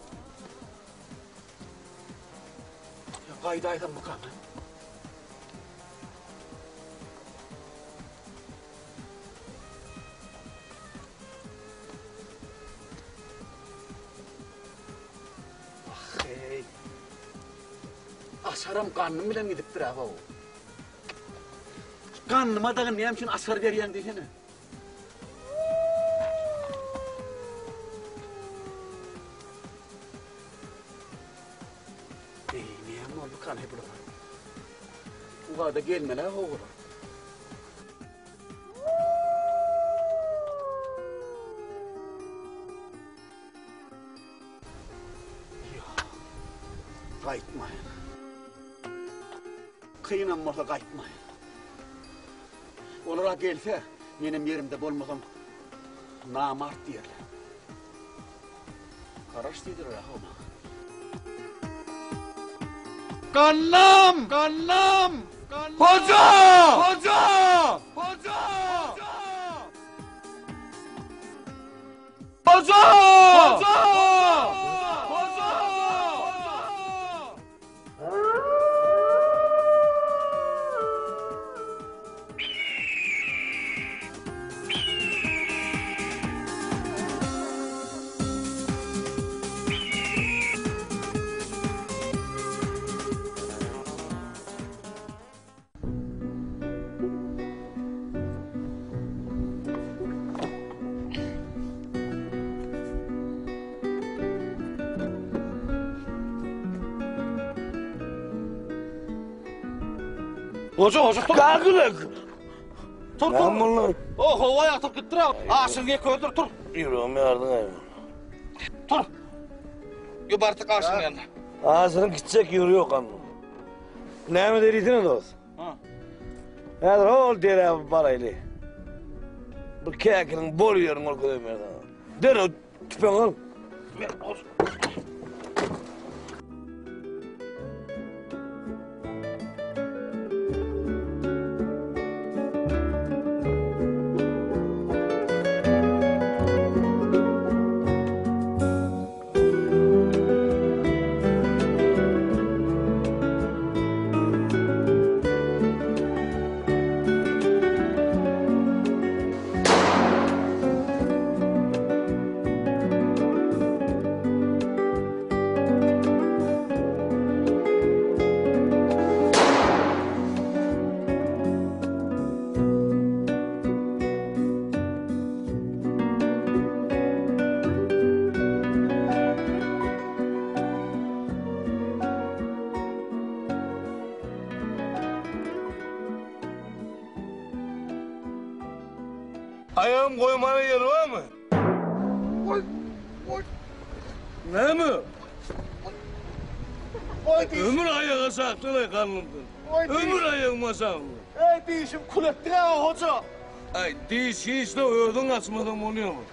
Ýa gaýdaýsammykam? Ah-heý. Açaram gannym bilen gidipdir-ä how. Gannyma dagy näme üçin açar berýäň diýsene. Eý, näme boldukan he bulara? Ugada gelmeli-ä how olar. Ýok. Gaýtmaýyn. Kynam bolsa gaýtmaýyn. Olar-a gelse, menem ýerimde bolmasam, namart diýerler. Garaş diýdiler-ä-how maňa. Gallam! Gallam! Hoja! Hoja! Hoja! Hoja! Hoja! Hoja! Hoca hoca tur. Kalk Tur tur. O howa ýatyp gitdir. Aşyň ýek öldür tur. Ýüregim ýardyň aý. Tur. Ýo bartyk aşyň ýanyna. Aşyryň gitjek ýeri ýok am. Näme diýsene dost? Ha. Häzir hol derä baraýly. Bir käkiliň bol ýerini görkezeyim men sana. Derrew tüpeň al. Aýagym goýmana ýer barmy? Oý, oý. Näme? Oý diş. Ömür aýaga saklanaý garnymdan. Oý diş. Ömür aýagyma sakla. Eý dişim kül etdiň-ä hoja. Aý diş hiç-de özüň açmasaň bolýamy?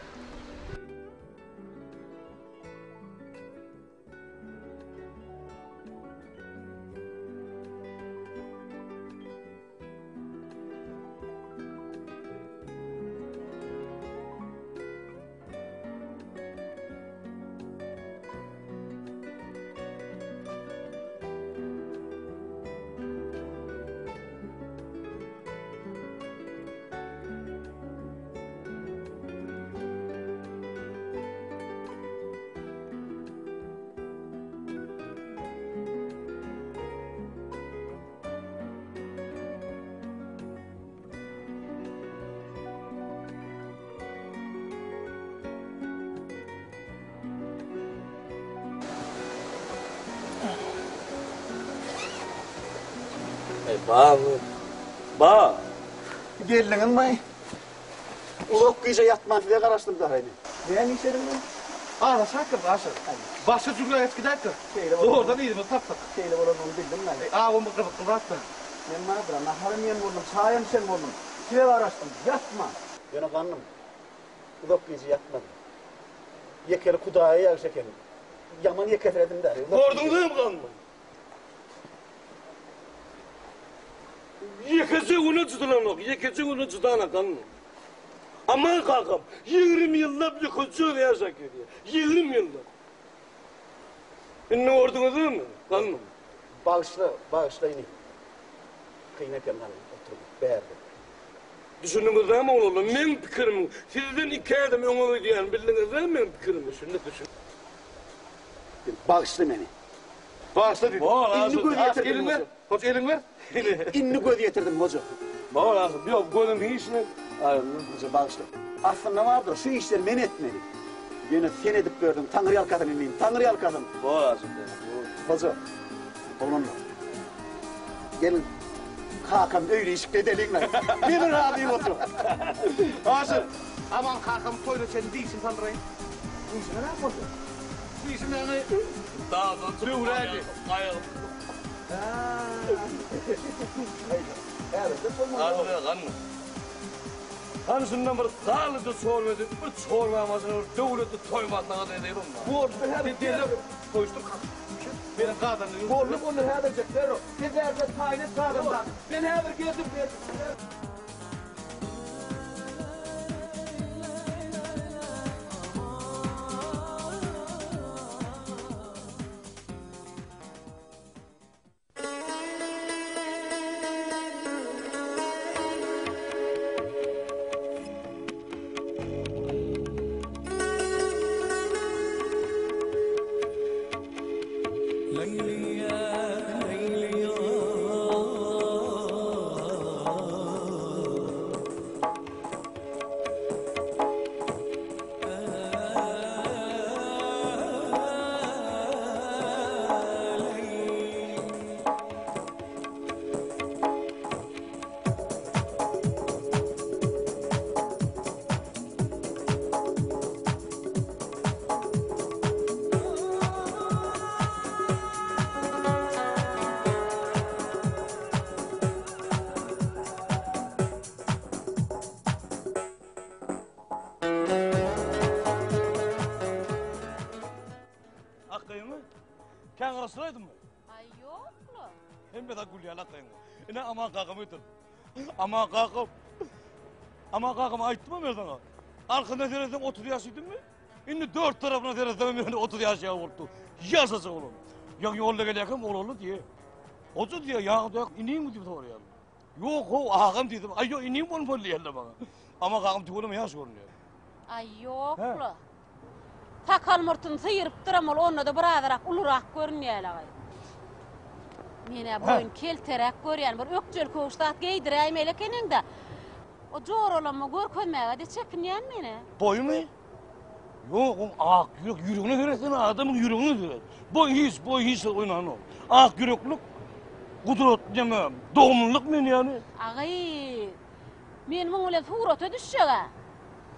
Ba, ba. Geldiňizmi? Uzak gije ýatman size garaşdym dagy. Näme iş ediň men? Azaşaýypdyr Aşyr. Başga jümlä geçip gidäýipdir. Şeýle bolan. Zordan yzymyzy tapdyk. Şeýle bolanyny bildim men. Eý, awam bir gyzykly zatdyr. Men bardyr-a, naharam iýen boldum, çaýam içen boldum. Size garaşdym, ýatman. Ýöne gandym. Uzak gije ýatmadym. Ýekeli Hudaýa ýagşy eken. Ýaman ýekesiredim-dä. Gördüňizmi gandym? Ýekeje güne jydylanok, ýekeje güne jydana gandym. Aman kakam, 20 ýyllap ýekeje özi ýaşap gelýär. 20 ýyllap. Indi gördüňizmi gandym? Bagyşla, bagyşla inim. Kyn eken gandym oturmak bärde. Düşündiňiz dämi oglanlar, meň pikirimiň sizden iki ädim öňe gidýänini bildiňiz dämi meň pikirimi? Düşündik, düşündik. Bagyşla meni. Bagyşla diýdim. Indi göz ýetirdim Eliň ber. Hoja eliň ber. Indi göz ýetirdim hoja. Bor asyl. Ýok, gözüm hiç ne. Aýryldy. Hoja bagyşla. Aslynda bardyr, şu işleri men etmeli. Ýöne sen edip berdiň, Taňry ýalkasyn inim, Taňry ýalkasyn. Bor asyl. Hoja, oglanlar. Geliň, kakam öýli işikli edeliň-le. Men razy hoja. Aşyr, Aman kakam toýuna çenli dişini saldyraýyn. Dişine näme boldy? Dişim ýaňy Dagdan döwräýdi. Gaýgyp. Häzirde bolmaly. Aşyr, ganma. Hany şundan bir galyja çorba edip, bir çorba başyna bir döwletli toý maslahat edeýin onda. Boldy, häzir Derrew toýuşdyr kaka. Meniň gazanly Boldy, boldy, häzirjek, derrew. Sen bärde taýyn et gazandan. Men häzir geldim, geldim. Akgyňy? Kän garaşdyraýdymmy? Aý ýokla. Hemme zat gül ýaly akgyňy. Ine Aman kakam öýdür. Aman kakam. Aman kakam aýtdym men saňa. Arkadan seretseň 30 ýaş diýdimmi? Indi dört tarapyna seretsem ýöne 30 ýaş ýaly bolupdy. Ýaşajak olam. Ýa ýolda gelýärkäm oglanly diýe. Hoja diýe, ýa diýe, iniňmi diýip soraýar. Ýok, how, agam diýdim. Aý, ýok, inim bolmaly diýerler maňa. Ama kakam tüweleme ýaş görünýär. Aý, ýok-la. Sakal-murtuny syrypdyram ol, onda-da birazrak ulurak görünýär agaý. Men-ä boýuny kelteräk görýän, bir ökjeli köwüş zat geýdiräýmeli ekeniň-dä. O joralama görkezmäge-de çekinýän men-ä. Boýumy? Ýok, oň ak ýürek, ýüregine seretsene, adamyň ýüregine seret. Boý hiç, boý hiç zat oýnanok. Ak ýüreklik, gudrat neme, dogumlylyk men ýaly. Agy, men muň bilen surata düşjeg-ä.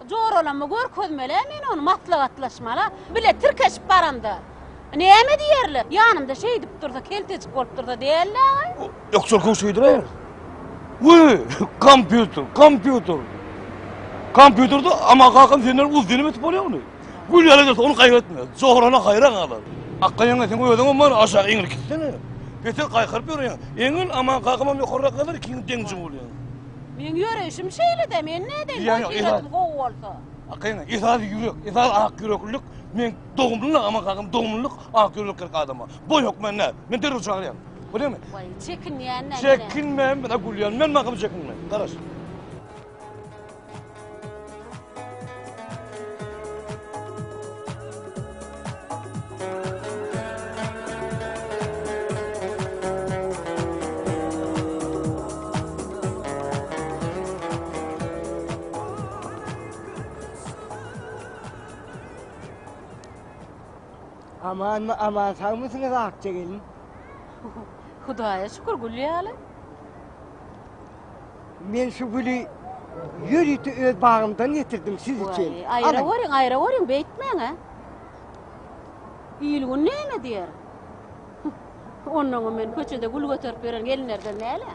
Joralama görkezmeli-ä men ony, maslahatlaşmaly-a. Bile tirkeşip baramda. Näme diýerler? Ýanymda şeýdip dursa, keltejik bolup dursa däl-le agaý. Ýoksa köwşe geýdiräýeris. Wiý, kompýuter, kompýuter. Kompýuterde ama kakam senden uzyn etip bolýar ony. Gül ýaly ederse ony gaýgy etme. Jorana haýran galar. Akga ýeňňe sen özüňem bar aşak eňil gitsene. Beter gaýkyryp ýörýäň. Eňil aman kakamam ýokarrak galar ikiň deňji bolýaň. Meň ýöreýşim şeýle-de, men nädeýin, Ýa, boý ýa, syratym gowy bolsa. Akga ýeňňe, esasy ýürek, esasy ak ýüreklilik. Men dogumlylyk aman kakam dogumlylyk ak ýürek gerek adama. Boý hökmän däl. Men derrew çagyrýan. Bolýarmy? Waý, çekinýän näme? Çekinme, men gülýän. Men makam çekinme. Garaş. Amanmy aman sagmysyňyz Akja gelin? Hudaýa şükür gül ýaly. Men şu güli. Ýörite öz bagymdan getirdim siz üçin. Waý, aýra görüň, aýra görüň, beýtmäň-ä. Il-gün näme diýer? Onnoňam men köçede gül göterip ýören gelinlerden däl-ä.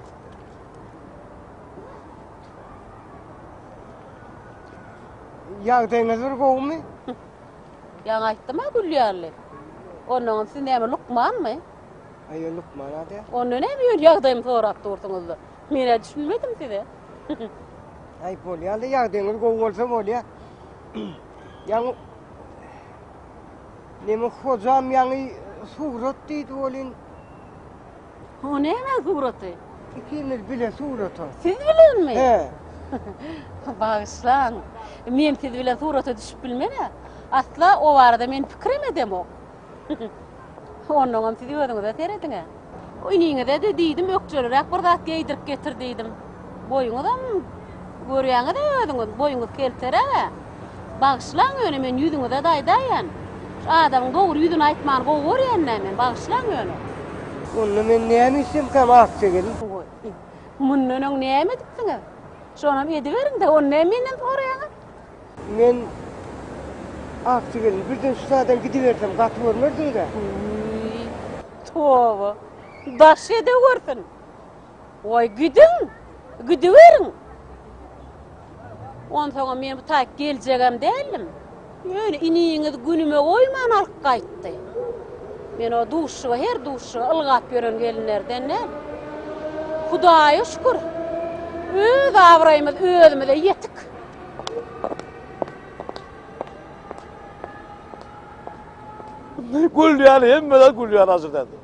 Ýagdaýyňyz bir gowumy? Ýaňy aýtdym-a gül ýaly. Onnoňam siz näme lukmanmy? Aý, lukman-a däl. Onda näme ýöne ýagdaýymy sorap dursuňyz-da? Men-ä düşünmedim size. Aý, bolýa-da, ýagdaýyňyz gowy bolsa bolýa. Ýaňy Neme hojam ýaňy surat diýdi welin. O näme suraty? Ikimiz bile surata. Siz bilenmi? He. Bagyşlaň. Men siz bilen surata düşüp bilmen-ä. Asla o barada men pikirem edemok. Onnoňam siz özüňize serediň-ä. Iniňize-de diýdim, ökjeliräk bir zat geýdirip getir diýdim. Boýuňyzam görýäňiz-ä özüňiz, boýuňyz kelteräg-ä. Bagyşlaň ýöne men ýüzüňize-de aýdaýan. Şu adamyň dogry ýüzüne aýtmany gowy görýän-dä men, bagyşlaň ýöne. Onda men näme etsemkäm Akja gelin? Goý, mundan öň näme edipsiňiz? Şonam ediberiň-de, ony näme menden soraýaňyz? Men Akja gelin, birden şu taýdan gidibersem gaty görmersiňiz-ä? Wiý, toba, daş edewürsin. Goý, gidiň, gidiberiň. Onsoňam men bu taýyk geljegem däldim. Ýöne iniňiz günüme goýman alyp gaýtdy. Men o duşuşyga, her duşuşyga ylgap ýören gelinlerden däl. Hudaýa şükür, öz abraýymyz özümize ýetik. Gül ýaly hemme zat gül ýaly Aşyr däde.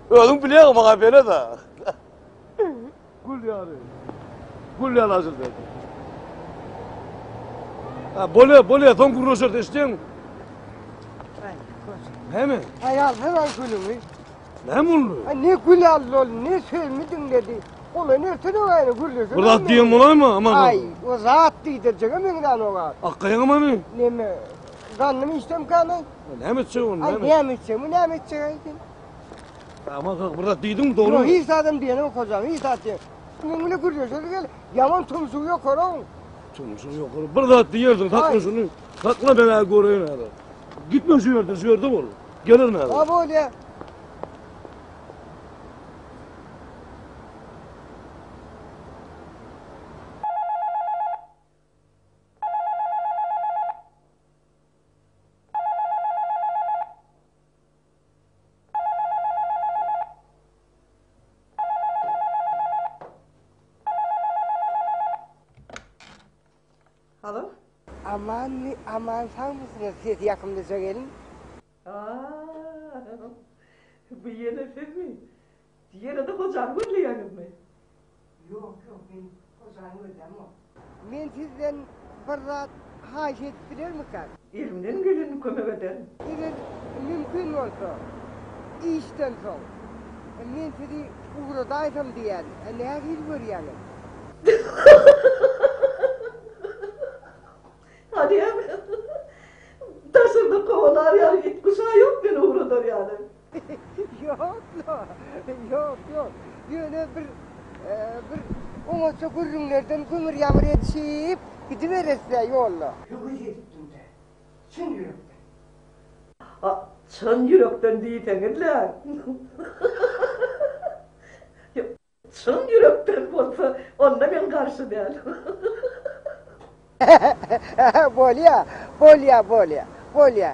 Özüň bilýäň maňa belet-ä. Gül ýaly. Gül ýaly Aşyr däde. Ha, bolýa, bolýa, soň gürleşeris, eşitýäňmi? Näme? Aý alsana gülüňi. Näme boldy? Aý ne gül aldy ol, ne sözümi diňledi. Ola nertede gaýra gürleşen. Bir zat diýen bolaýma, aman. Aý, o zat diýdirjege meňzän o zat. Akgaýaňam hany? Neme? Gandym içsem kany? Näme etjek ony? Aý, näme etjek? Bu näme etjek aý sen? Aman kaka, bir zat diýdiňmi, dogry? Ýok, hiç zadam diýenem hojam, hiç zat diýen. Meň bilen gürleşeli gel, ýaman tumşugy ýokary oň. Tumşugy ýokary. Bir zat diýersiň, sakla şuny. Sakla men-ä göreýin häzir. Gitme şu ýerden, şu ýerde bol. Gelerin häzir. Ha bolýa. Halo? Amanmy, aman sagmysyňyz sesi ýakymlyja gelin? Aa, bu ýene sizmi? Ýene-de hojany gözleýäňizmi? Ýok, ýok, men hojany gözlämok. Men sizden bir zat haýyş edip bilermikäm? Elimden gelenini kömek ederin. Eger mümkin bolsa, işden soň men sizi ugradaýsam diýýän, nähili görýäňiz? Hany daşarda kowalar ýaly it-guşa ýok meni ugradar ýaly. Ýok-la, ýok, ýok. Ýöne bir, bir oňatja gürrüňlerden gümür-ýamyr edişip gidiberesdä ýolda. Höwes edipdim-dä, çyn ýürekden. A, çyn ýürekden diýseňiz-le. Çyn ýürekden bolsa, onda men garşy däl. Bolýa, bolýa, bolýa, bolýa,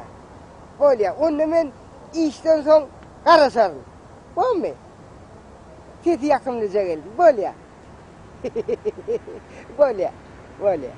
bolýa. Onda men işden soň garaşaryn. Bormy? Sesi ýakymlyja geldi. Bolýa. Bolýa, bolýa.